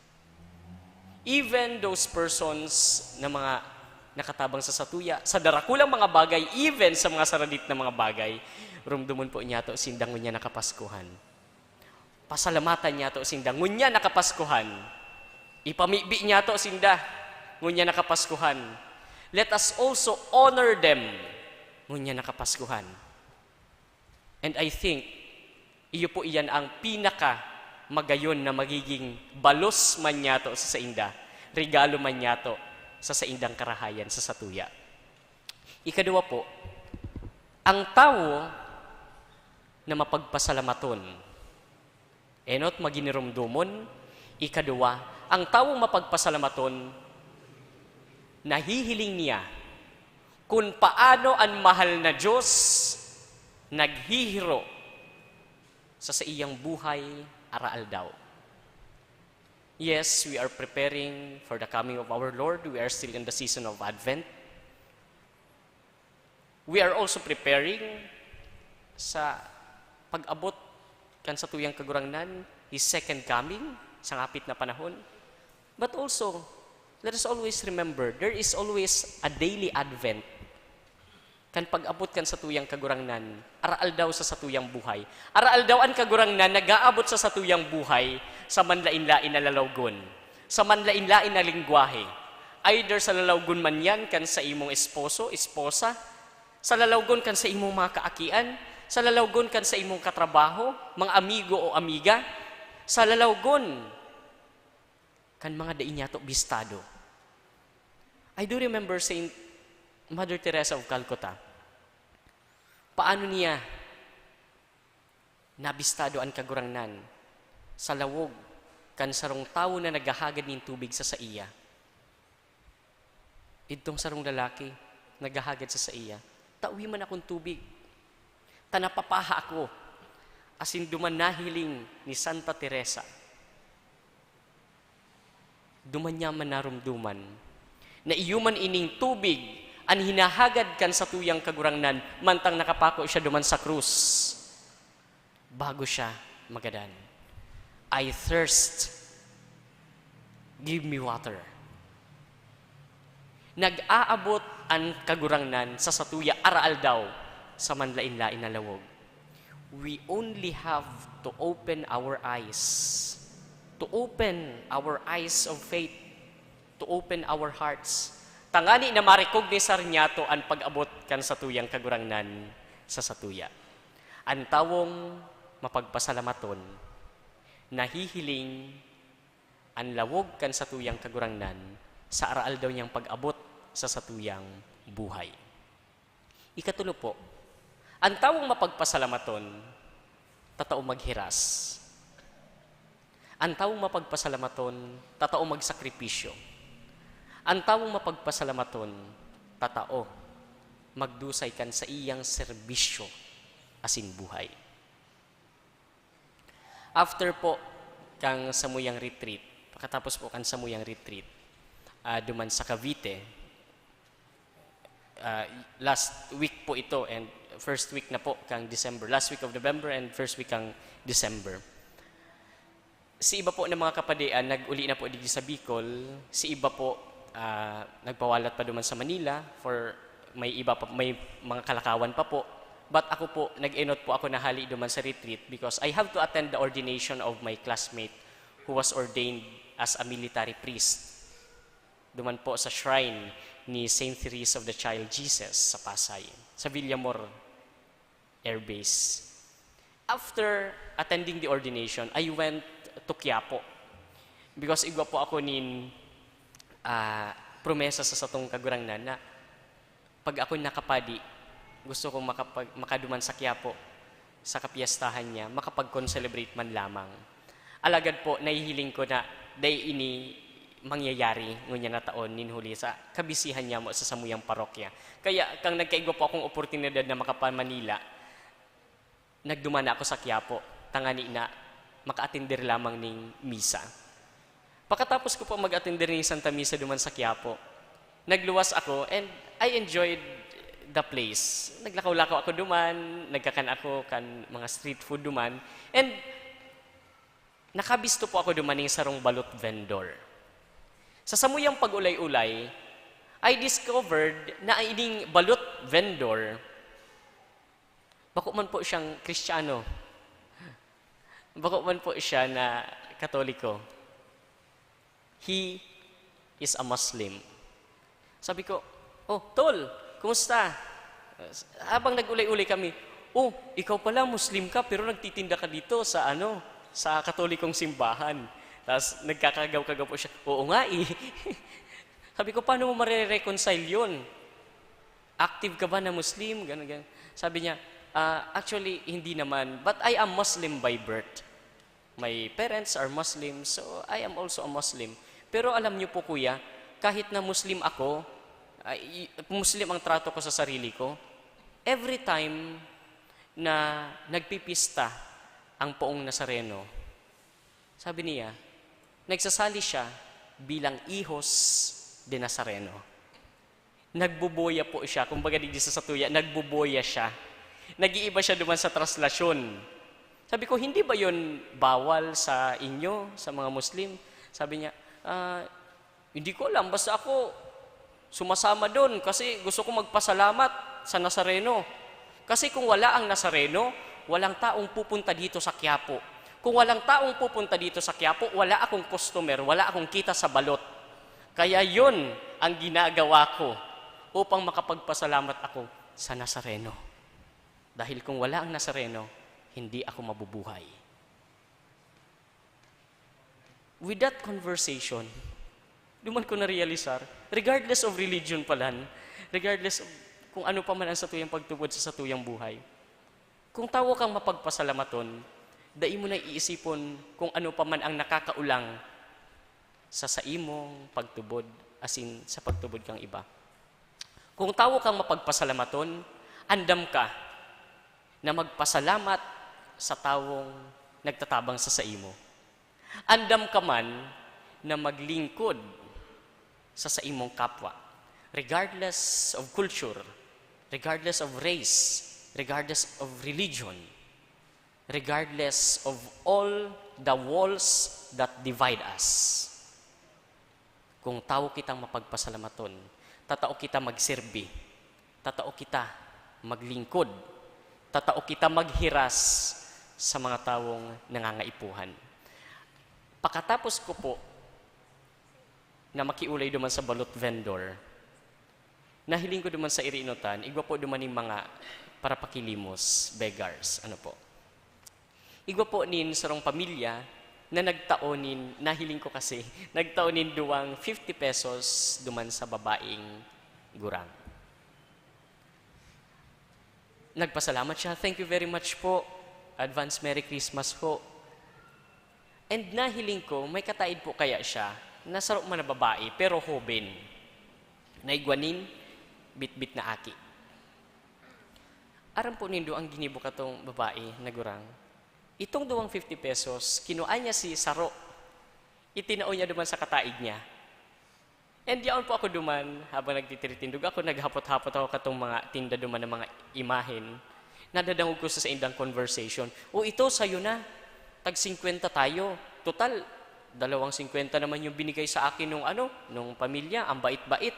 Even those persons na mga nakatabang sa satuya, sa darakulang mga bagay, even sa mga saradit na mga bagay, rumdomon po niyato sinda ngunyan na Kapaskuhan. Pasalamatan niyato sinda ngunyan na Kapaskuhan. Ipamibi niyato sinda ngunyan na Kapaskuhan. Let us also honor them ngunyan na Kapaskuhan. And I think, iyo po iyan ang pinaka magayon na magiging balos man niyato sa sainda, regalo man niyato sa saindang karahayan sa satuya. Ikaduwa po, ang tawo na mapagpasalamaton. Enot, maginiromdomon. Ikaduwa, ang tawong mapagpasalamaton, nahihiling niya kun paano an mahal na Diyos naghihiro sa saiyang buhay araaldaw. Yes, we are preparing for the coming of our Lord. We are still in the season of Advent. We are also preparing sa pag-abot kan satuyang Kagurangnan, His second coming, sa ngapit na panahon. But also, let us always remember, there is always a daily advent kan pag-abot kan satuyang Kagurangnan, araaldaw sa satuyang buhay. Araaldaw an Kagurangnan nag-aabot sa satuyang buhay sa manlain-lain na lalawgon, sa manlain-lain na lengwahe. Either sa lalawgon man yan kan sa imong esposo, esposa, sa lalawgon kan sa imong mga kaakian, sa lalawgon kan sa imong katrabaho, mga amigo o amiga, sa lalawgon kan mga dai niyato bistado. I do remember Saint Mother Teresa of Calcutta. Paano niya nabistado an Kagurangnan sa lawog kan sarong tawo na naghahagad nin tubig sa saiya? Idtong sarong lalaki naghahagad sa saiya, "Tawi man akong tubig, ta napapaha ako." Asin duman nahiling ni Santa Teresa, duman niya man narumduman na iyo man ining tubig an hinahagad kan satuyang Kagurangnan mantang nakapako siya duman sa krus. Bago siya magadan, "I thirst. Give me water." Nag-aabot an Kagurangnan sa satuya araaldaw sa manlain-lain na lawog. We only have to open our eyes, to open our eyes of faith, to open our hearts, tangani na marikog ni Sarniato an pag-abot kan satuyang Kagurangnan sa satuya. An tawong mapagpasalamaton, nahihiling an lawog kan satuyang Kagurangnan sa araaldaw niyang pag-abot sa satuyang buhay. Ikatulo po, an tawong mapagpasalamaton, tatao maghiras. An tawong mapagpasalamaton, tatao magsakripisyo. An tawong mapagpasalamaton, tatao magdusay kan saiyang serbisyo asin buhay. After po kang samuyang retreat, pakatapos po kang samuyang retreat, ah, duman sa Cavite, ah, last week po ito and first week na po kang December, last week of November and first week kang December. Si iba po ng mga kapadian, nag-uli na po digdi sa Bicol. Si iba po, ah, nagpawalat pa duman sa Manila for may iba pa, may mga kalakawan pa po. But ako po, nag-enot po ako na hali duman sa retreat because I have to attend the ordination of my classmate who was ordained as a military priest. Duman po sa shrine ni Saint Therese of the Child Jesus sa Pasay, sa Villamor Air Base. After attending the ordination, I went to Quiapo because igwa po ako nin, ah, promesa sa satong Kagurangnan na pag ako nakapadi, gusto kong makapag-, makaduman sa Quiapo, sa kapiyestahan niya, makapag-concelebrate man lamang. Alagad po, nahihiling ko na dai ini mangyayari ngunyan na taon nin huli sa kabisihan niya mo sa samuyang parokya. Kaya, kang nagkaigwa po akong oportunidad na makapan-Manila, nagduman na ako sa Quiapo, tangani na makaatender lamang ning misa. Pakatapos ko po mag-atender ning Santa Misa duman sa Quiapo, nagluwas ako and I enjoyed the place. Naglakaw-lakaw ako duman, nagkakan ako kan mga street food duman, and nakabisto po ako duman ning sarong balot vendor. Sa samuyang pag-ulay-ulay, I discovered na ining balot vendor, bako man po siyang Kristiyano. Bako man po siya na Katoliko. He is a Muslim. Sabi ko, "Oh, tol, kumusta?" Habang nag-ulay-ulay kami, "Oh, ikaw pala Muslim ka pero nagtitinda ka dito sa ano, sa Katolikong simbahan." Tapos nagkakagaw-kagaw po siya, "Oo nga eh." Sabi ko, "Paano mo mare-reconcile yun? Active ka ba na Muslim?" Ganun, ganun. Sabi niya, "Ah, actually, hindi naman. But I am Muslim by birth. My parents are Muslim, so I am also a Muslim." Pero alam niyo po, kuya, kahit na Muslim ako, ay, Muslim ang trato ko sa sarili ko, every time na nagpipista ang poong Nazareno, sabi niya, nagsasali siya bilang hijos de Nazareno. Nagboboya po siya, kumbaga digdi sa satuya, nagboboya siya. Nag-iiba siya duman sa traslasyon. Sabi ko, "Hindi ba yun bawal sa inyo, sa mga Muslim?" Sabi niya, "Ah, hindi ko alam. Basta ako, sumasama dun kasi gusto ko magpasalamat sa Nazareno. Kasi kung wala ang Nazareno, walang taong pupunta dito sa Quiapo. Kung walang taong pupunta dito sa Quiapo, wala akong customer, wala akong kita sa balot. Kaya yun ang ginagawa ko upang makapagpasalamat ako sa Nazareno. Dahil kung wala ang Nazareno, hindi ako mabubuhay." With that conversation, duman ko narealisar, regardless of religion palan, regardless of kung ano pa man ang satuyang pagtubod sa satuyang buhay, kung tawo kang mapagpasalamaton, dai mo na iisipon kung ano pa man ang nakakaulang sa saimong pagtubod asin sa pagtubod kang iba. Kung tawo kang mapagpasalamaton, andam ka na magpasalamat sa tawong nagtatabang sa saimo. Andam ka man na maglingkod sa saimong kapwa, regardless of culture, regardless of race, regardless of religion, regardless of all the walls that divide us. Kung tawo kitang mapagpasalamaton, tatao kita magserbi, tatao kita maglingkod. Tatao kita maghiras sa mga tawong nangangaipuhan. Pakatapos ko po na makiulay duman sa balot vendor, nahiling ko duman sa iriinotan, igwa po duman nin mga parapakilimos, beggars, ano po. Igwa po nin sarong pamilya na nagtao nin, nahiling ko kasi, nagtao nin duwang fifty pesos duman sa babaeng gurang. Nagpasalamat siya, "Thank you very much po. Advance Merry Christmas po." And nahiling ko, may kataid po kaya siya na saro man na babae, pero hoben, na igwa nin bitbit na aki. Aram po nindo ang ginibo katong babae na gurang? Itong duwang fifty pesos, kinua niya si saro. Itinao niya duman sa kataid niya. And yaon po ako duman, habang nagtitiritindog ako, naghapot-hapot ako katong mga tinda duman ng mga imahen. Nadadangog ko sa saindang conversation, "O, ito, sayo na. Tag singkwenta tayo. Total, dalawang singkwenta naman yung binigay sa akin nung ano, nung pamilya, ang bait-bait."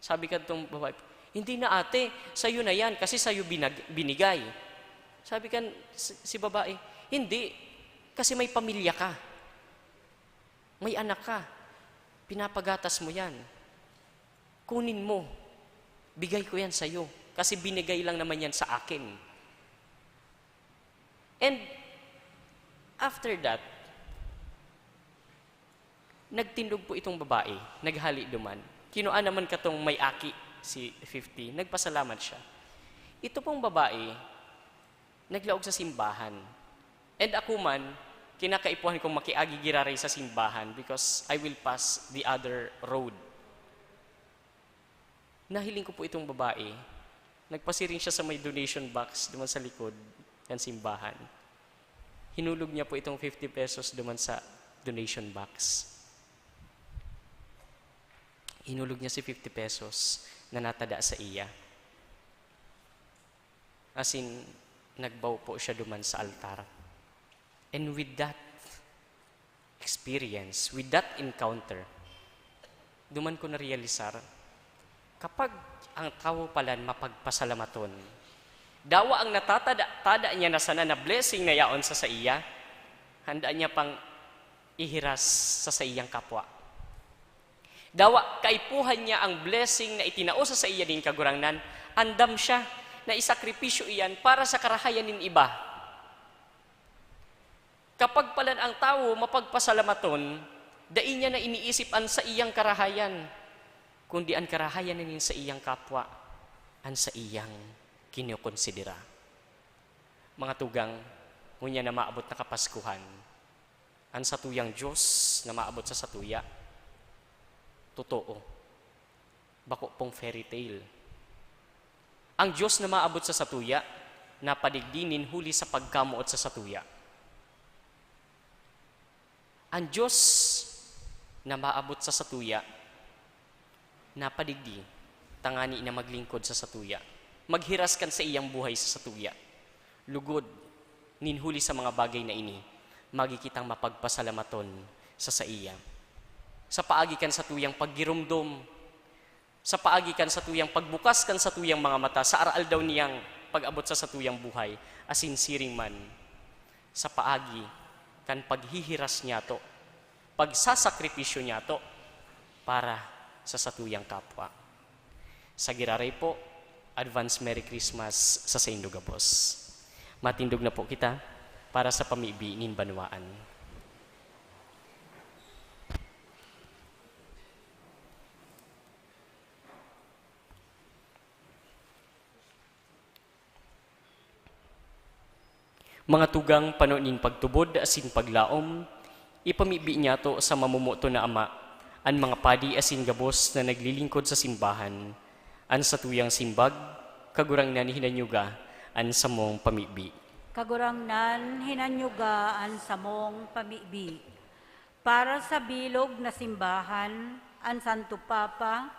Sabi kadtong babae, "Hindi na, ate, sayo na yan kasi sayo binag-, binigay." Sabi kan si, si babae, "Hindi, kasi may pamilya ka. May anak ka. Pinapagatas mo yan. Kunin mo. Bigay ko yan sayo kasi binigay lang naman yan sa akin." And after that, nagtindog po itong babae, naghali duman. Kinua naman katong may aki, si fifty, nagpasalamat siya. Ito pong babae, naglaog sa simbahan. And ako man, kinakaipuhan kong makiagi giraray sa simbahan because I will pass the other road. Nahiling ko po itong babae. Nagpasiring siya sa may donation box duman sa likod kan simbahan. Hinulog niya po itong fifty pesos duman sa donation box. Hinulog niya si fifty pesos na natada sa iya. As in, nagbaw po siya duman sa altar. And with that experience, with that encounter, duman ko narealisar, kapag ang tawo palan mapagpasalamaton, dawa ang natatada-tada niya na sana na blessing na yaon sa saiya, handa niya pang ihiras sa saiyang kapwa. Dawa kaipuhan niya ang blessing na itinao sa saiya nin Kagurangnan, andam siya na isakripisyo iyan para sa karahayan nin iba. Kapag palan ang tawo mapagpasalamaton, dai niya na iniisip an saiyang karahayan, kundi an karahayan na nin saiyang kapwa, an saiyang kinokonsidera. Mga tugang, ngunyan na maabot na Kapaskuhan, an satuyang Dios na maabot sa satuya, totoo, bako pong fairy tale. Ang Dios na maabot sa satuya, napadigdi nin huli sa pagkamoot sa satuya. An Dios na maabot sa satuya, napadigdi tangani na maglingkod sa satuya, maghiras kan saiyang buhay sa satuya. Lugod, nin huli sa mga bagay na ini, magi kitang mapagpasalamaton sa saiya. Sa paagi kan satuyang paggiromdom, sa paagi kan satuyang pagbukas kan satuyang mga mata sa araaldaw niyang pag-abot sa satuyang buhay, asin siring man, sa paagi kan paghihiras niyato, pagsasakripisyo niyato para sa satuyang kapwa. Sa giraray po, advance Merry Christmas sa saindo gabos. Matindog na po kita para sa pamibi nin banwaan. Mga tugang, pano nin pagtubod asin paglaom, ipamibi niyato sa mamomoton na Ama, an mga padi asin gabos na naglilingkod sa simbahan. An satuyang simbag, Kagurangnan, hinanyuga an samong pamibi. Kagurangnan, hinanyuga an samong pamibi. Para sa bilog na simbahan, an Santo Papa,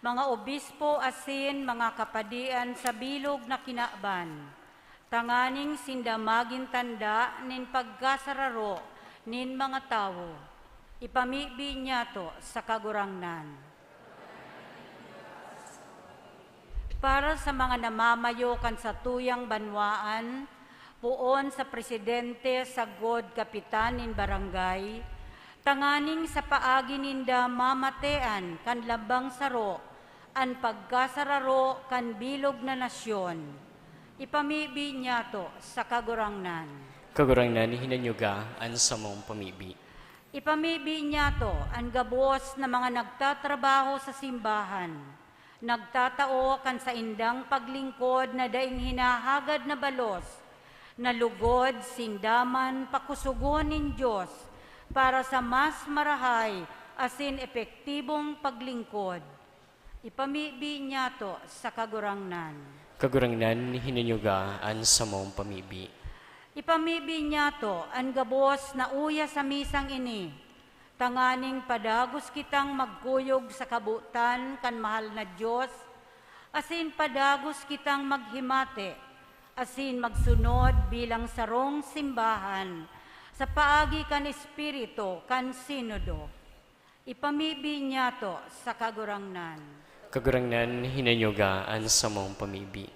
mga obispo asin mga kapadian sa bilog na kinaban, tanganing sinda magin tanda nin pagkasararo nin mga tawo, ipamibi niyato sa Kagurangnan. Para sa mga namamayo kan satuyang banwaan, poon sa presidente sagkod kapitan nin barangay, tanganing sa paagi ninda mamatean kan lambang saro an pagkasararo kan bilog na nasyon. Ipamibi niyato sa Kagurangnan. Kagurangnan, hinanyuga an samong pamibi. Ipamibi niyato an gabos na mga nagtatrabaho sa simbahan, nagtatao kan saindang paglingkod na daing hinahagad na balos, na lugod sinda man pakusogon nin Dios para sa mas marahay asin epektibong paglingkod. Ipamibi niyato sa Kagurangnan. Kagurangnan, hinanyuga an samong pamibi. Ipamibi niyato an gabos na uya sa misang ini, tanganing padagos kitang magkuyog sa kabotan kan mahal na Dios, asin padagos kitang maghimate asin magsunod bilang sarong simbahan sa paagi kan Espiritu kan Sinodo. Ipamibi niyato sa Kagurangnan. Kagurangnan, hinanyuga an samong pamibi.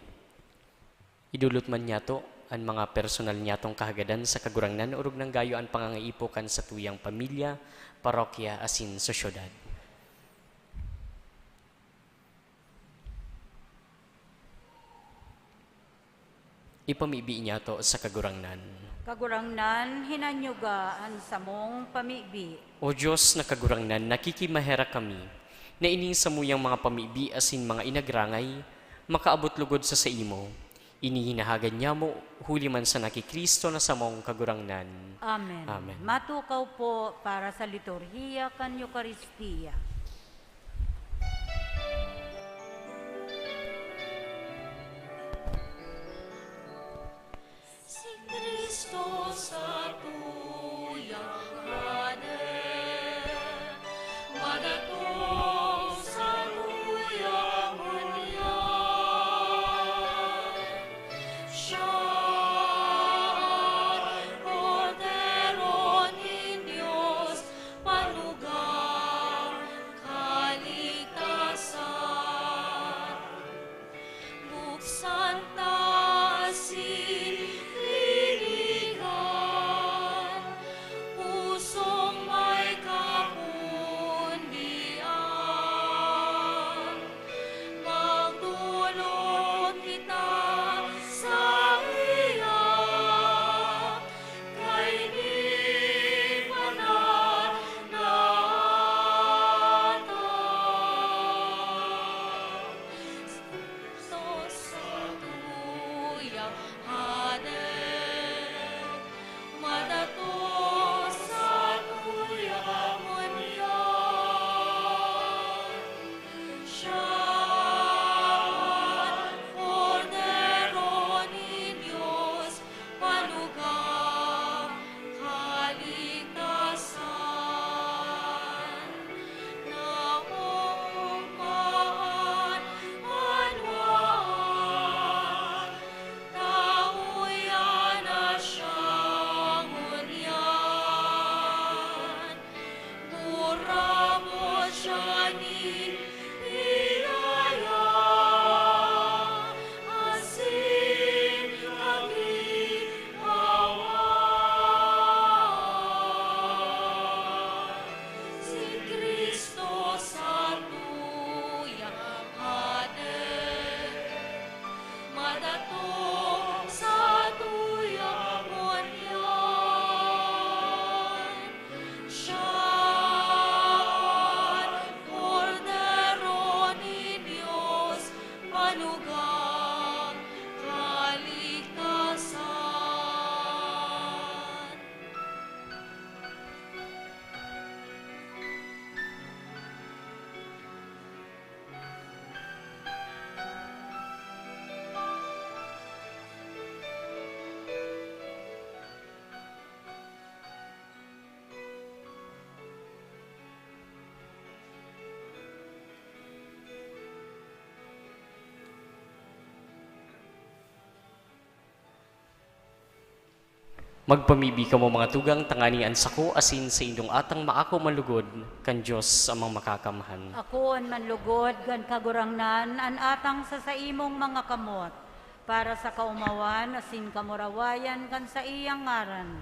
Idulot man niyato an mga personal niyatong kahagadan sa Kagurangnan, orog nang gayo an pangangaipo kan satuyang pamilya, parokya, asin sa syudad. Ipamibi niyato sa Kagurangnan. Kagurangnan, hinanyuga an samong pamibi. O Dios na Kagurangnan, nakikimaherak kami na ining samuyang mga pamibi asin mga inagrangay makaabot lugod sa saimo. Ini hinahagad nyamo huli man sana ki Cristo na samong Kagurangnan. Amen. Amen. Matukaw po para sa liturhiya kan Eukaristia. Si Cristo satuyang Hade, madatong satuyang Bunyan. Siya an Kordero nin Dios, panugang kaligtasan. Buksan ta si linigan, pusong may kapundian. Magdolok kita saiya, kaini pa na ata. Sa satuyang Hade, madato sa satuyang Bunyan. Siya an Kordero nin Dios, panugang kaligtasan. Naoogma an banwaan, tawo iyan na siya ngunyan. Gurapod siya nin biyaya asin kaginhawahan. Si Cristo satuyang Hade, madato satuyang Bunyan. Siya an Kordero nin Dios, panugang kaligtasan. Magpamibi kamo, mga tugang, tanganing an sako asin saindong atang maako manlugod kan Dios Amang Makakamhan. Akoon manlugod kan Kagurangnan an atang sa saimong mga kamot, para sa kaomawan asin kamurawayan kan saiyang ngaran,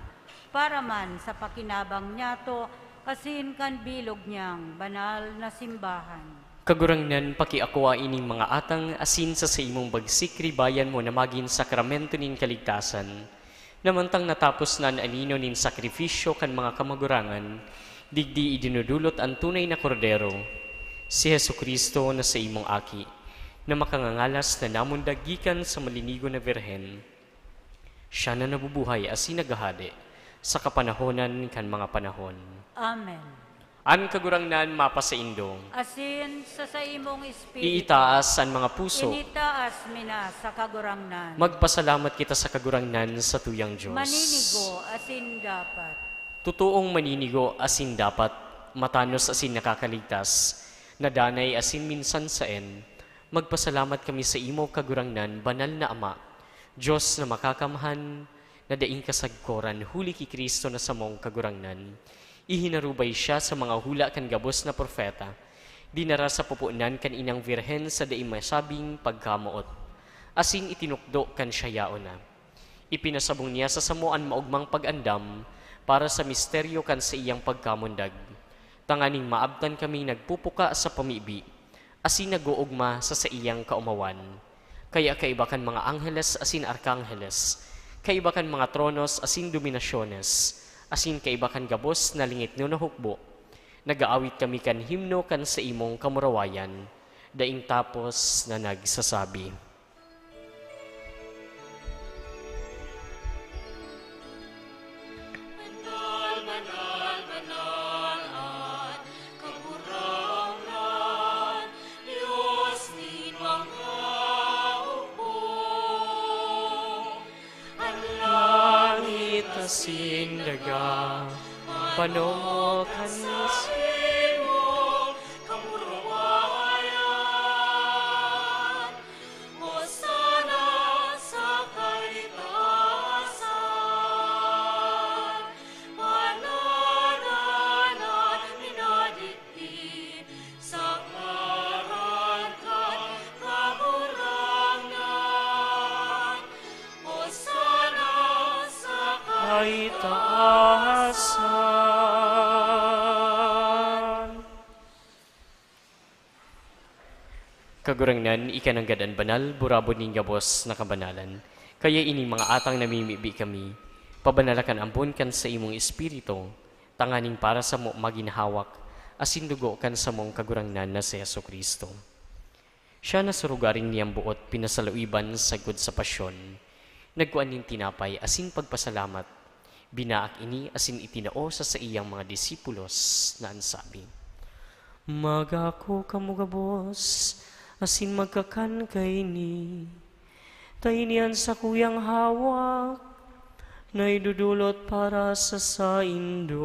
para man sa pakinabang niyato asin kan bilog niyang banal na simbahan. Kagurangnan, pakiakoa ining mga atang asin sa saimong bagsik ribayan mo na magin sakramento nin kaligtasan, na mantang natapos na an anino nin sakrifisyo kan mga kamagurangan, digdi idinudulot an tunay na Kordero, si Jesu-Cristo na saimong Aki, na makangangalas na namundag gikan sa malinigo na Birhen. Siya na nabubuhay asin naghahade sa kapanahonan kan mga panahon. Amen. An Kagurangnan mapasaindo. Asin sa saimong espiritu. Iitaas an mga puso. Initaas mi na sa Kagurangnan. Magpasalamat kita sa Kagurangnan, sa tuyang Dios. Maninigo asin dapat. Totoong maninigo asin dapat, matanos asin nakakaligtas, na danay asin minsan saen, magpasalamat kami sa imo, Kagurangnan, banal na Ama, Dios na makakamhan, na daing kasagkoran huli ki Cristo na samong Kagurangnan. Ihinarubay siya sa mga hula kan gabos na propeta, dinara sa pupunan kan inang Birhen sa dai masabing pagkamoot, asin itinukdo kan siya yaon na. Ipinasabong niya sa samo an maogmang pag-andam para sa misteryo kan saiyang pagkamundag, tanganing maabtan kaming nagpupuka sa pamibi, asin nag-oogma sa saiyang kaomawan. Kaya kaiba kan mga angheles asin arkangheles, kaiba kan mga tronos asin dominasyones, asin kaiba kan gabos na lingitnon na hukbo, nag-aawit kami kan himno kan saimong kamurawayan, daing tapos na nagsasabi, "Banal, banal, banal an Kagurangnan, Dios nin mga hukbo. An langit asin daga, panomok kan saimong kamurawayan. Hosana sa kaitaasan, banal an minadikit sa ngaran kan Kagurangnan. Hosana sa kaitaasan." Kagurangnan, ika nanggad an banal, burabod nin gabos na kabanalan. Kaya ining mga atang namimibi kami, pabanala kan ambon kan saimong Espiritu, tanganing para samo magin hawak asin dugo kan samong Kagurangnan na si Jesu-Cristo. Siya na sa rogaring niyang boot pinasaluiban sagkod sa pasyon, nagkua nin tinapay asin pagpasalamat, binaak ini asin itinao sa saiyang mga disipulos na an sabi, "Magako kamo gabos asin magkakan kaini, ta ini an sakuyang hawak na idodolot para sa saindo."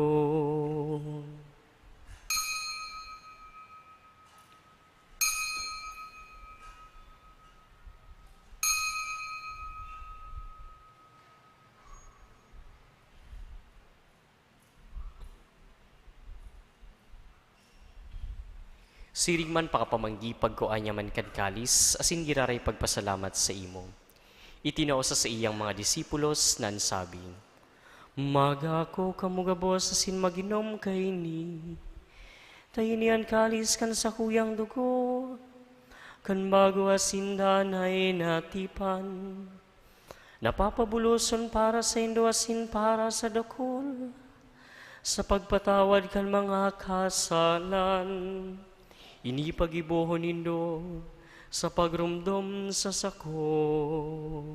Siring man pakapamanggi, pagkua niya man kan kalis asin giraray pagpasalamat saimo. Itinao sa saiyang mga disipulos na an sabi, "Magako kamo gabos asin mag-inom kaini, ta ini an kalis kan sakuyang dugo kan bago asin danay na tipan, na papabuloson para saindo asin para sa dakul, sa pagpatawad kan mga kasalan. Ini paggibohon nindo sa pagromdom sa sako."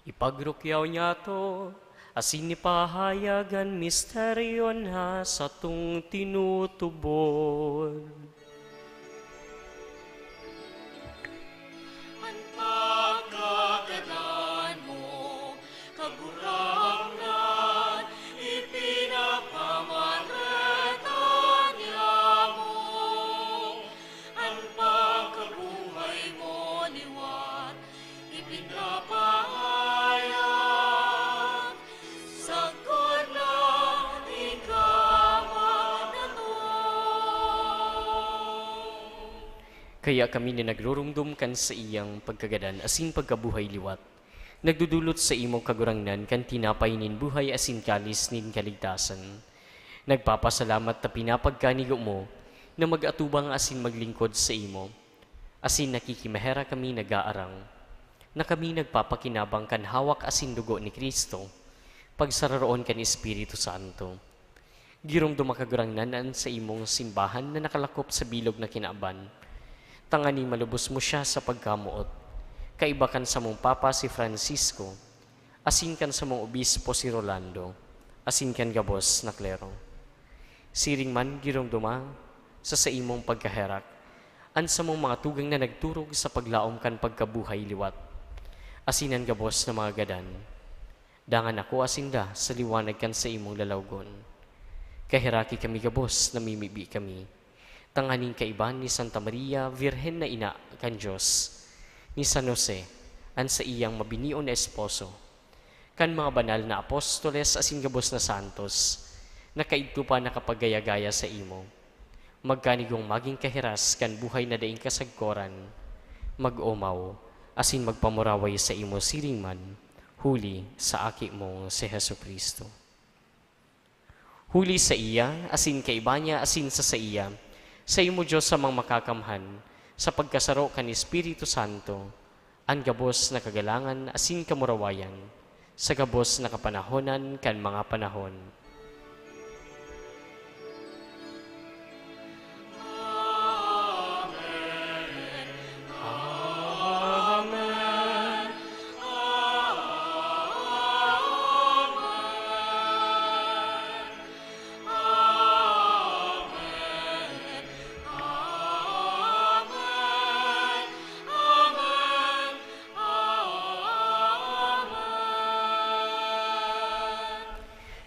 Ipagrukyaw niyato asin ipahayag an misteryo na satong tinutubod. An pagkagadan mo, Kagurangnan, Kapahayag, sagkod na ikaw na to. Kaya kami na nagrurumdom kan saiyang pagkagadan asin pagkabuhay liwat, nagdudulot sa imo, Kagurangnan, kan tinapay nin buhay asin kalis nin kaligtasan. Nagpapasalamat ta pinapagkanigo mo na mag-atubang asin maglingkod sa imo. Asin nakikimaherak kami nag-aarang na kami nagpapakinabang kan hawak asin dugo ni Cristo, pagsararoon kan Espiritu Santo. Giromdoma, Kagurangnan, an saimong simbahan na nakalakop sa bilog na kinaban, tanganing malubos mo siya sa pagkamoot, kaiba kan samong Papa si Francisco, asin kan samong obispo si Rolando, asin kan gabos na klero. Siring man, giromdoma sa saimong pagkaherak an samong mga tugang na nagturog sa paglaom kan pagkabuhay liwat, asin an gabos na mga gadan. Dangan akoa sinda sa liwanag kan saimong lalawgon. Kaheraki kami gabos, namimibi kami, tanganing kaiba ni Santa Maria, Birhen na Ina kan Dios, ni San Jose, an saiyang mabinion na esposo, kan mga banal na apostoles asin gabos na santos, na kaidto pa nakapaggaya-gaya saimo. Magkanigong magin kahiras kan buhay na daing kasagkoran, mag-omaw, asin magpamuraway saimo siring man, huli sa Aki mong si Jesu-Cristo. Huli saiya, asin kaiba niya, asin sa saiya, saimo Dios Amang Makakamhan, sa pagkasaro kan Espiritu Santo, an gabos na kagalangan asin kamurawayan, sa gabos na kapanahonan kan mga panahon.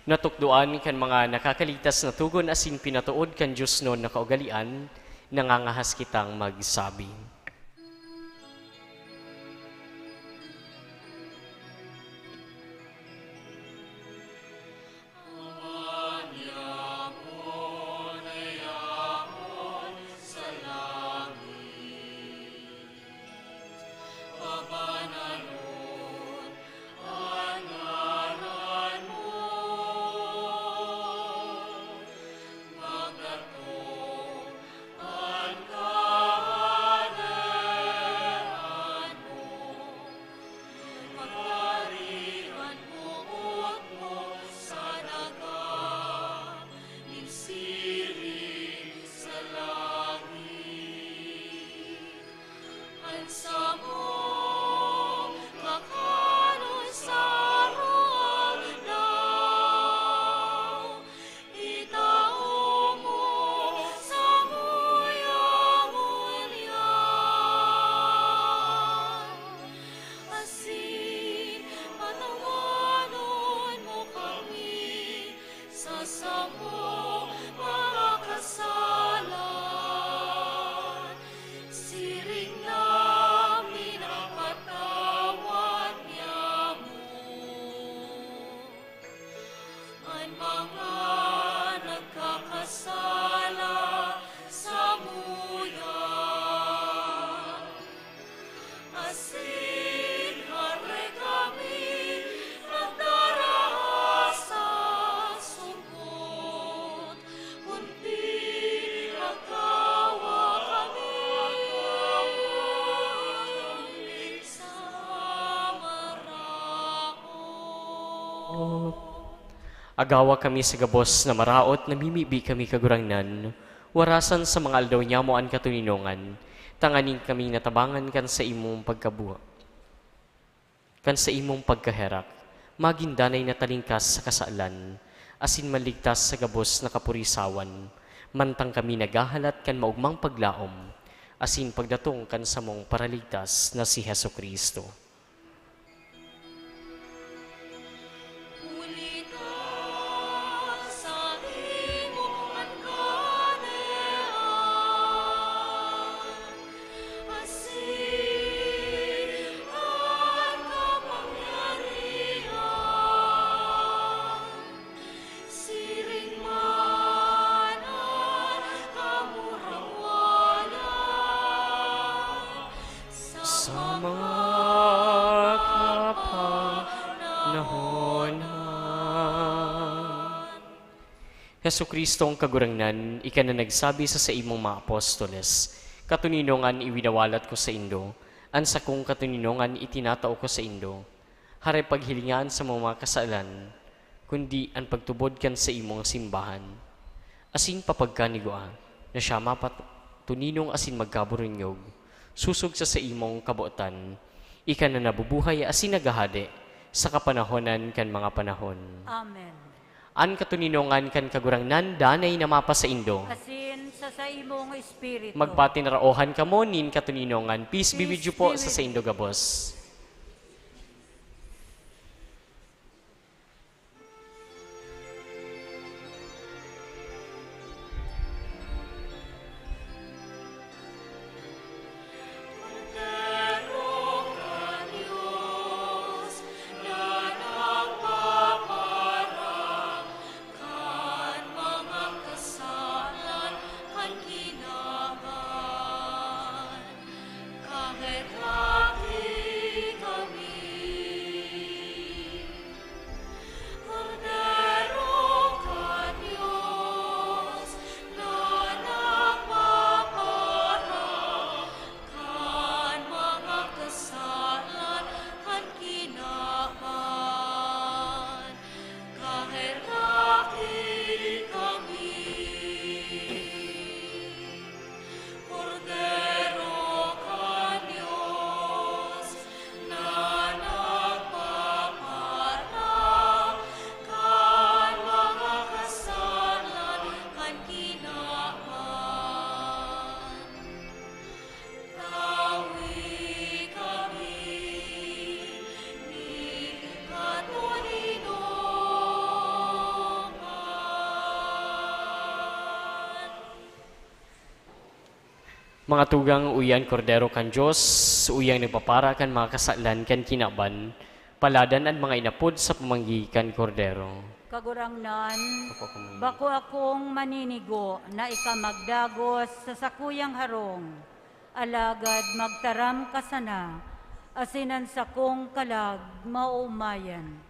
Natukdoan kan mga nakakaligtas na togon asin pinatood kan diosnon na kaugalean, nangangahas kitang magsabi. Agawa kami sa gabos na maraot, namimibi kami, Kagurangnan, warasan sa mga aldaw nyamo an katoninongan, tanganing kami natabangan kan saimong pagkabuha, kan saimong pagkaherak, magin danay na talingkas sa kasalan, asin maligtas sa gabos na kapurisawan, mantang kami naghahalat kan maogmang paglaom, asin pagdatong kan samong Paraligtas na si Jesu-Cristo. Jesu-Cristong Kagurangnan, ika na nagsabi sa saimong mga apostoles, "Katoninongan iwinawalat ko saindo, an sakong katoninongan itinatao ko saindo. Hare paghilinga an samong mga kasalan, kundi an pagtubod kan saimong simbahan." Asin papagkanigua na siya mapatuninong asin magkaburunyog, sosog sa saimong kabotan, ika na nabubuhay asin naghahade sa kapanahonan kan mga panahon. Amen. An katoninongan kan Kagurangnan danay na mapasaindo. Asin sa saimong espiritu. Magpatinaraohan kamo nin katoninongan. Peace be with you po sa saindo gabos. Mga tugang, uya an Kordero kan Dios, uya an nagpapara kan mga kasalan kan kinaban. Paladan an mga inapod sa pamanggi kan Kordero. Kagurangnan, bako akong maninigo na ika magdagos sa sakuyang harong, alagad magtaram ka sana, asin an sakong kalag maoomayan.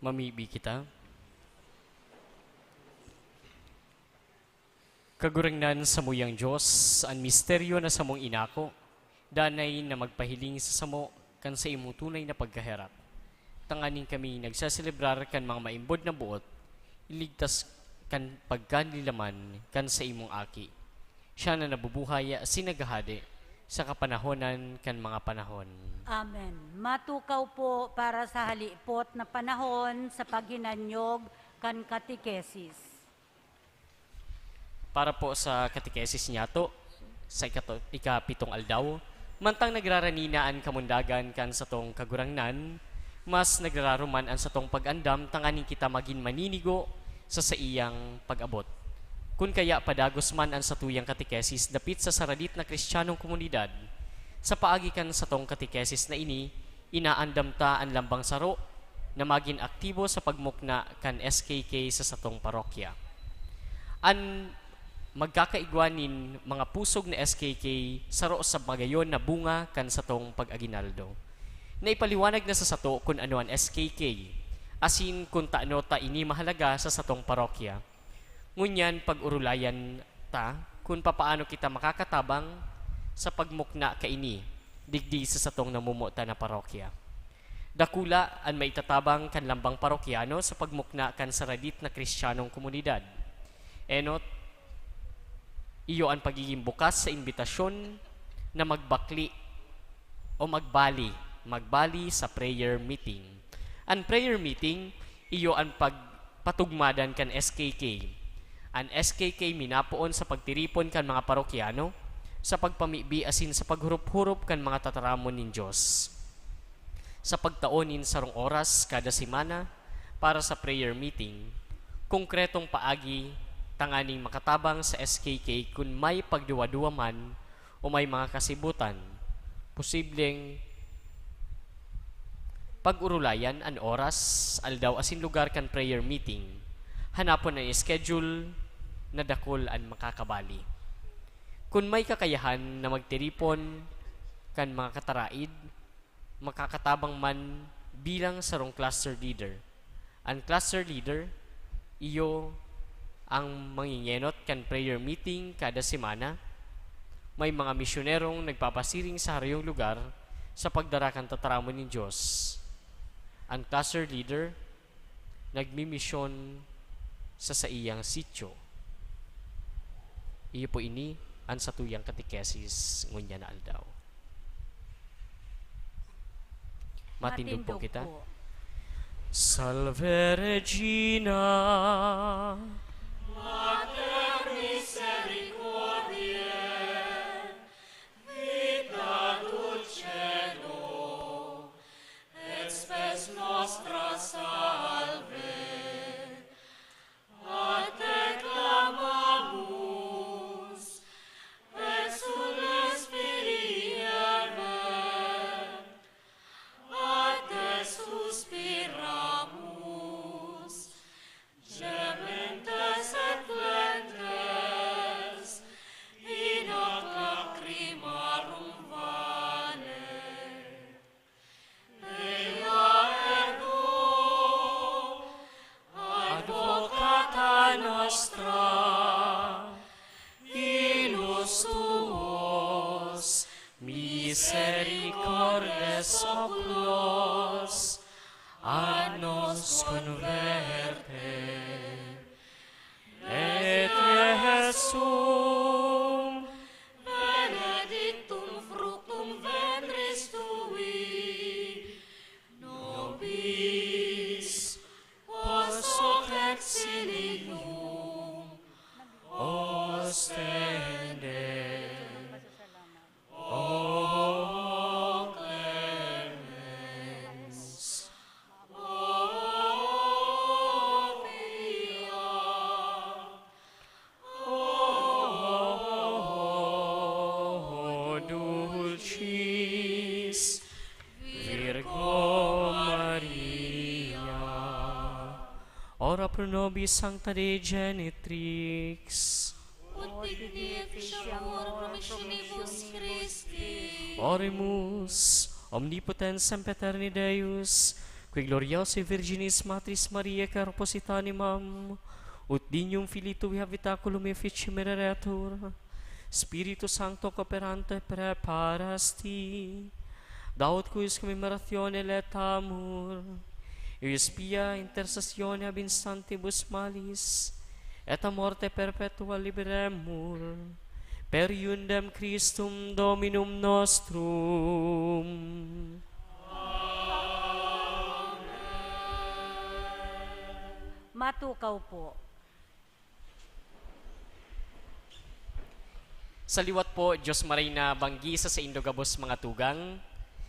Mamibi kita. Kagurangnan, samuyang Dios, an misteryo na samong inako, danay na magpahiling sa samo kan saimong tunay na pagkaherak. Tanganing kami nagseselebrar kan mga maimbod na boot, iligtas kan pagkanilaman kan saimong Aki. Siya na nabubuhay asin naghahade sa kapanahonan kan mga panahon. Amen. Matukaw po para sa halipot na panahon sa paghinanyog kan katekesis. Para po sa katekesis niyato, sa ikato-, ikapitong aldaw, mantang nagrarani na an kamundagan kan satong Kagurangnan, mas nagrararuman an satong pag-andam tanganing kita magin maninigo sa saiyang pag-abot. Kun kaya padagos man an satuyang katekesis dapit sa saradit na Kristiyanong komunidad, sa paagi kan satong katekesis na ini, inaandam ta an lambang saro na magin aktibo sa pagmukna kan S K K sa satong parokya. An magkakaigwa nin mga pusog na S K K saro sa magayon na bunga kan satong pag-aginaldo. Naipaliwanag na sa sato kun ano an S K K, asin kun tano ta ini mahalaga sa satong parokya. Ngunyan, pag-orolayan ta kun papaano kita makakatabang sa pagmukna kaini digdi sa satong namomotan na parokya. Dakula an maitatabang kan lambang parokyano sa pagmukna kan saradit na Kristiyanong komunidad. Enot, iyo an pagigin bukas sa imbitasyon na magbakle o magbali, magbali sa prayer meeting. An prayer meeting, iyo an pagpatugmadan kan S K K. An S K K minapoon sa pagtiripon kan mga parokyano, sa pagpamibi asin sa paghurup-hurup kan mga tataramon nin Dios. Sa pagtao nin sarong oras kada semana para sa prayer meeting, konkretong paagi tanganing makatabang sa S K K kun may pagduwa-duwa man o may mga kasibutan, posibleng pag-orolayan an oras, aldaw asin lugar kan prayer meeting. Hanapon an schedule na dakul an makakabali. Kun may kakayahan na magtiripon kan mga kataraid, makakatabang man bilang sarong cluster leader. An cluster leader, iyo ang mangingenot kan prayer meeting kada semana. May mga misyonerong nagpapasiring sa harayong lugar sa pagdara kan tataramon nin Dios. An cluster leader nagmimisyon sa saiyang sityo. Iyo po ini an satuyang katekesis ngunyan na aldaw. Matindog po kita. Salve Regina. Mater misericordiae, vita dulcedo, et spes nostra salve. A te clamamus, exsules filii Hevae, a te suspiramus, gementes et flentes in hoc lacrimarum vale. Ea ergo, advocata nostra, ilus tuos, misericordes oculos, a nos converte. Et Iesum, benedictum fructum ventris tui, nobis post hoc exilium ostende. O clemens, o pia, o dulcis Virgo Maria. Ora pro nobis, Sancta Dei Genitrix. Ut digni efficiamur promissionibus Christi. Oremus. Omnipotens sempiterni Deus, Qui gloriosae Virginis Matris Mariae, corpus et animam, ut dignum Filii Tui habitaculum efficiem eretur, Spiritu Sancto cooperante preparasti, da ut quis commemorationem laetamur, eius pia intercessione ab in santibus malis, et a morte perpetua liberemur, per eundem Christum Dominum nostrum. Matukaw po. Sa liwat po, Diyos Maray na banggi sa saindo gabos mga tugang.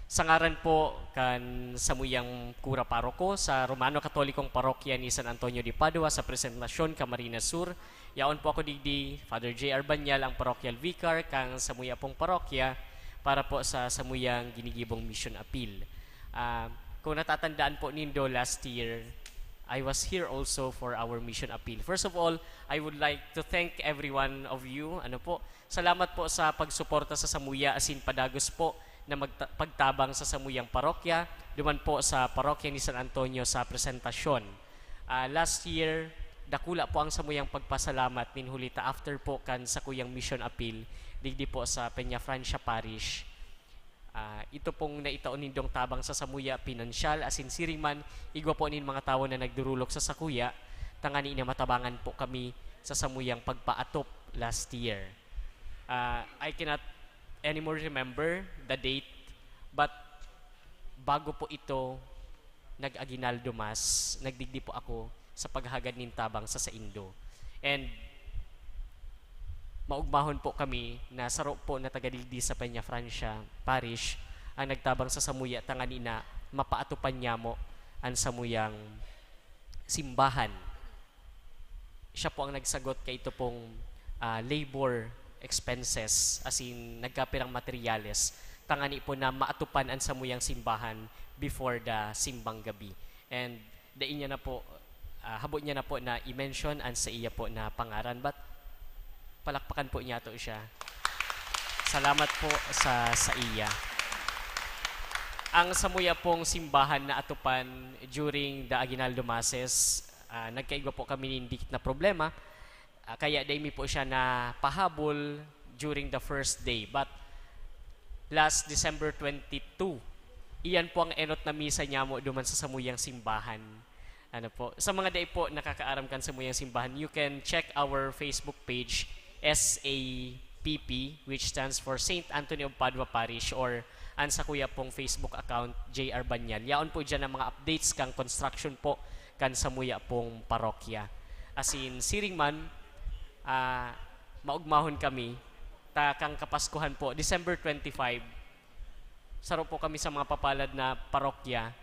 Sa ngaran po kan samuyang kura paroko sa Romano Katolikong Parokya ni San Antonio de Padua sa Presentacion, Camarines Sur, yaon po ako digdi, Father J R Banyal, ang parochial vicar kan samuya pong parokya para po sa samuyang ginigibong mission appeal. Ah, kung natatandaan po nindo, last year, I was here also for our mission appeal. First of all, I would like to thank every one of you. Ano po, salamat po sa pagsuporta sa samuya, asin padagos po na magta-, pagtabang sa samuyang parokya, duman po sa parokya ni San Antonio sa Presentacion. Ah, last year, dakula po ang samuyang pagpasalamat nin huli ta after po kan sakuyang mission appeal digdi po sa Peñafrancia Parish. Ah, ito pong naitao nindong tabang sa samuya, pinansyal, asin siring man, igwa po nin mga tawo na nagdurulok sa sakuya, tangani na matabangan po kami sa samuyang pagpaatop last year. Ah, I cannot anymore remember the date, but bago po ito nag-aguinaldo mass, nagdigdi po ako sa paghagad nin tabang sa saindo. And maugmahon po kami na saro po na taga digdi sa Peñafrancia Parish ang nagtabang sa samuya tangani na mapaatupan niyamo an samuyang simbahan. Siya po ang nagsagot kaito pong, ah, labor expenses, as in, nagkapirang materyales, tangani po na maatupan an samuyang simbahan before the simbang gabi. And dai niya na po, ah, habo niya na po na i-mention an saiya po na pangaran, but palakpakan po niyato siya. Salamat po sa saiya. Ang samuya pong simbahan na atupan during the Aguinaldo Masses, ah, nagkaigwa po kami nin dikit na problema. Ah, kaya dai mi po siya napahabol during the first day. But last December twenty-two, iyan po ang enot na misa niyamo duman sa samuyang simbahan. Ano po, sa mga dai po nakakaaram kan samuyang simbahan, you can check our Facebook page, S A P P, which stands for Saint Anthony of Padua Parish, or an sakuya pong Facebook account, J R Banyal. Yaon po diyan ang mga updates kan construction po kan samuya pong parokya. As in, siring man, ah, maugmahon kami, ta kan Kapaskuhan po, December twenty-five, saro po kami sa mga papalad na parokya,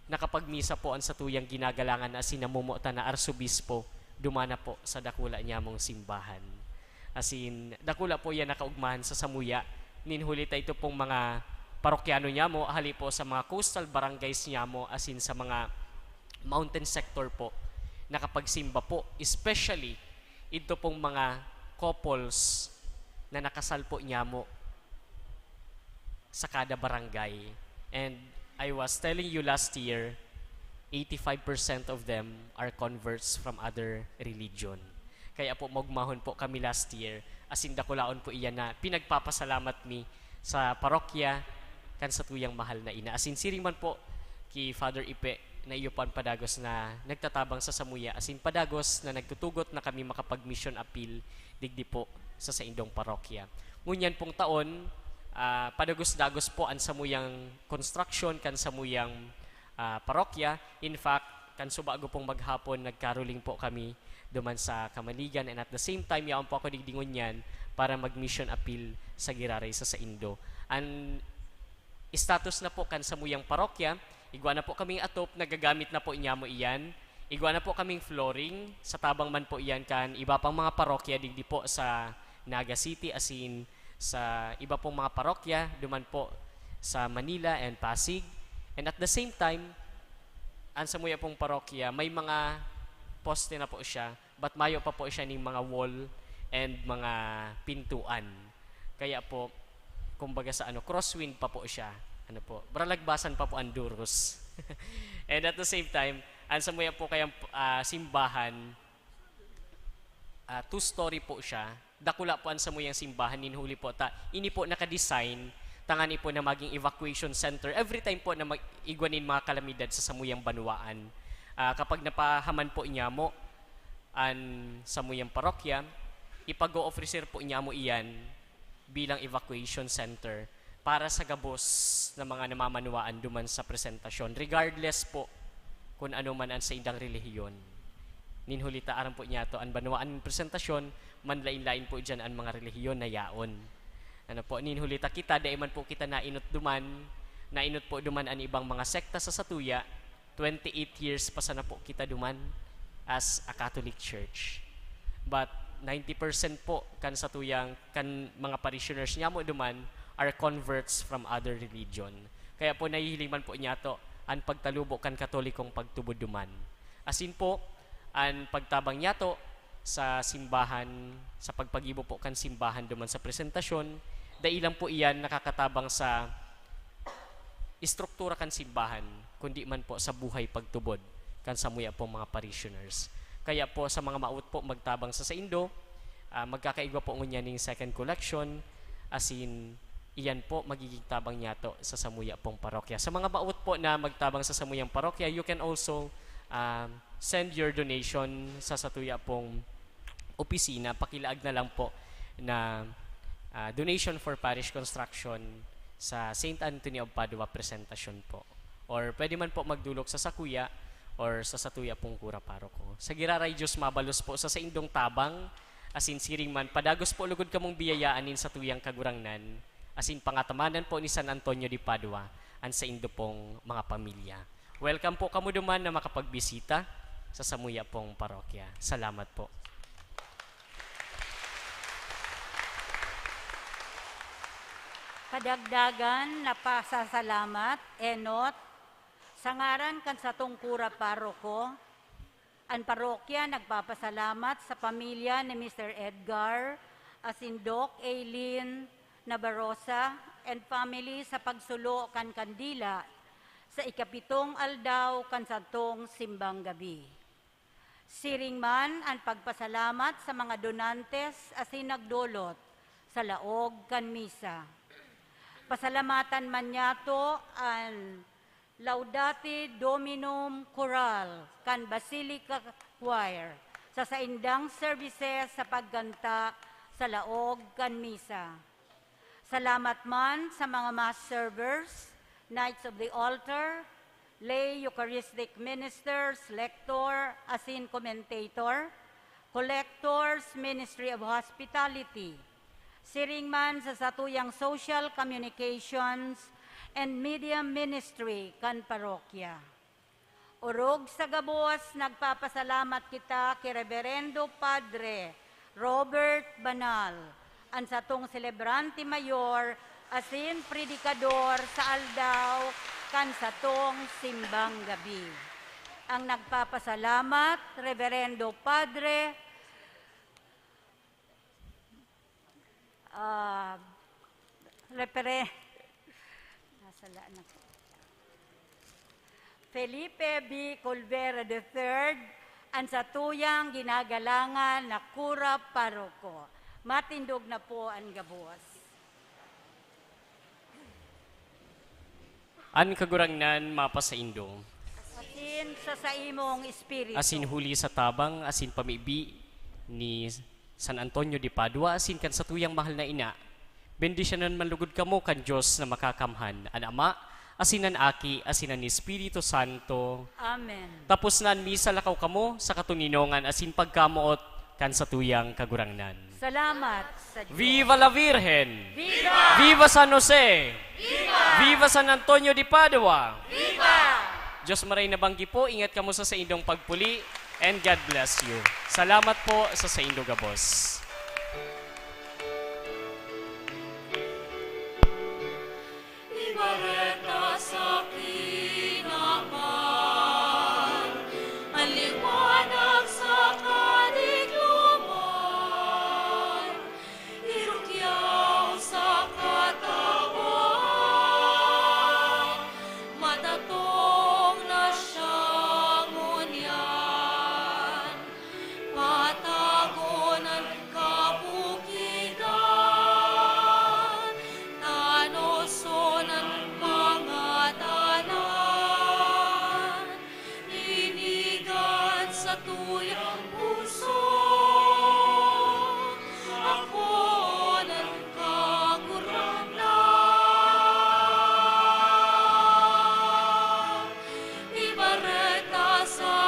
nakapagmisa po an satuyang ginagalangan na sinamumotan na arsobispo, dumana po sa dakula niyamong simbahan. As in, dakula po yan nakaugmahan sa samuya, nin huli ta ito pong mga parokyano niyamo, hali po sa mga coastal barangays niyamo, as in sa mga mountain sector po, nakapagsimba po, especially ito pong mga couples na nakasal po niyamo sa kada barangay. And I was telling you last year, eighty-five percent of them are converts from other religion. Kaya po, maugmahon po kami last year, as in, dakulaon po iyan na pinagpapasalamat mi sa parokya kan satuyang mahal na ina. As in, siring man po ki Father Ipe na iyo po an padagos na nagtatabang sa samuya, as in, padagos na nagtutugot na kami makapag-mission appeal digdi po sa saindong parokya. Ngunyan pong taon, ah, padagos-dagos po an samuyang construction kan samuyang, ah, parokya. In fact, kan subago pong maghapon, nag-caroling po kami duman sa Kamaligan, and at the same time, yaon po ako digdi ngunyan para mag-mission appeal sa giraray sa saindo. An status na po kan samuyang parokya, igwa na po kaming atop, nagagamit na po niyamo iyan. Igwa na po kaming flooring, sa tabang man po iyan kan iba pang mga parokya digdi po sa Naga City, asin sa iba pong mga parokya, duman po sa Manila and Pasig. And at the same time, an samuya pong parokya, may mga poste na po siya, but mayo pa po siya ning mga wall and mga pintuan. Kaya po, kumbaga sa ano, crosswind pa po siya. Ano po, bralagbasan pa po ang duros. And at the same time, ang samuya po kayang, ah, simbahan, ah, two-story po siya. Dakula po ang samuyang simbahan, nin huli po ta, ini po naka-design, tangani po na maging evacuation center. Every time po na mag-, igwa nin mga kalamidad sa samuyang banwaan, ah, kapag napahaman po niya mo, an samuyang parokya, ipag-o-ofrecer po niya mo iyan bilang evacuation center para sa gabos na mga namamanwaan duman sa presentasyon, regardless po kung ano man ang saindang relihiyon. Nin huli ta, aram po niya to, an banwaan nin presentasyon, manlain-lain po diyan an mga relihiyon na yaon. Ano po, nin huli ta kita, dai man po kita nainot duman, nainot po duman an ibang mga sekta sa satuya, twenty-eight years pa sana po kita duman as a Catholic Church. But ninety percent po kan satuyang, kan mga parishioners niya mo duman are converts from other religion. Kaya po nahihiling man po niya to an pagtalubo kan Katolikong pagtubod duman. Asin po, an pagtabang niya to sa simbahan, sa pagpagibo po kan simbahan duman sa presentasyon, dai lang po iyan nakakatabang sa estruktura kan simbahan, kundi man po sa buhay pagtubod kan samuya pong mga parishioners. Kaya po, sa mga maot po magtabang sa saindo, ah, magkakaigwa po ngunyan ning second collection, asin iyan po magiging tabang niyato sa samuya pong parokya. Sa mga maot po na magtabang sa samuyang parokya, you can also, um, send your donation sa satuya pong opisina. Pakilaag na lang po na, ah, Donation for Parish Construction sa Saint Anthony of Padua presentasyon po. Or pwede man po magdulok sa sakuya or sa satuya pong kura paroko. Sa giraray Diyos mabalos po sa saindong tabang, asin siring man, padagos po lugod kamong biyayaan nin satuyang Kagurangnan, asin pangatamanan po ni San Antonio de Padua an saindo pong mga pamilya. Welcome po kamo duman na makapagbisita sa samuya pong parokya. Salamat po. Kadagdagan na pasasalamat, enot, sa ngaran kan satong kura paroko, an parokya nagpapasalamat sa pamilya ni Mister Edgar asin Doc Aileen Nabarosa and family sa pagsulo kan kandila sa ikapitong aldaw kan satong simbang gabi. Siring man an pagpasalamat sa mga donantes asin nagdolot sa laog kan misa. Pasalamatan man niyato an Laudate Dominum Chorale kan Basilica Choir sa saindang services sa pagkanta sa laog kan misa. Salamat man sa mga Mass servers, Knights of the Altar, lay Eucharistic ministers, lector, asin commentator, collectors, Ministry of Hospitality, siring man sa satuyang Social Communications and Media Ministry kan parokya. Orog sa gabos, nagpapasalamat kita ki Reverendo Padre Robert Banal, an satong selebrante mayor asin predikador sa aldaw kan satong simbang gabi. Ang nagpapasalamat, Reverendo Padre, ah, Repre-, nasala na po. Felipe B. Colbera the third, an satuyang ginagalangan na kura paroko. Matindog na po an gabos. An Kagurangnan mapasaindo. Asin sa saimong espiritu. Asin huli sa tabang asin pamibi ni San Antonio de Padua asin kan satuyang mahal na ina, bendisyonan man lugod kamo kan Dios na Makakamhan, an Ama, asin an Aki, asin an Espiritu Santo. Amen. Tapos na an misa, lakaw kamo sa katoninongan asin pagkamoot kan satuyang Kagurangnan. Salamat sa Diyos. Viva la Virgen! Viva! Viva San Jose! Viva! Viva San Antonio de Padua! Viva! Diyos maray na banggi po, ingat kamo sa saindong pagpuli, and God bless you. Salamat po sa saindo gabos.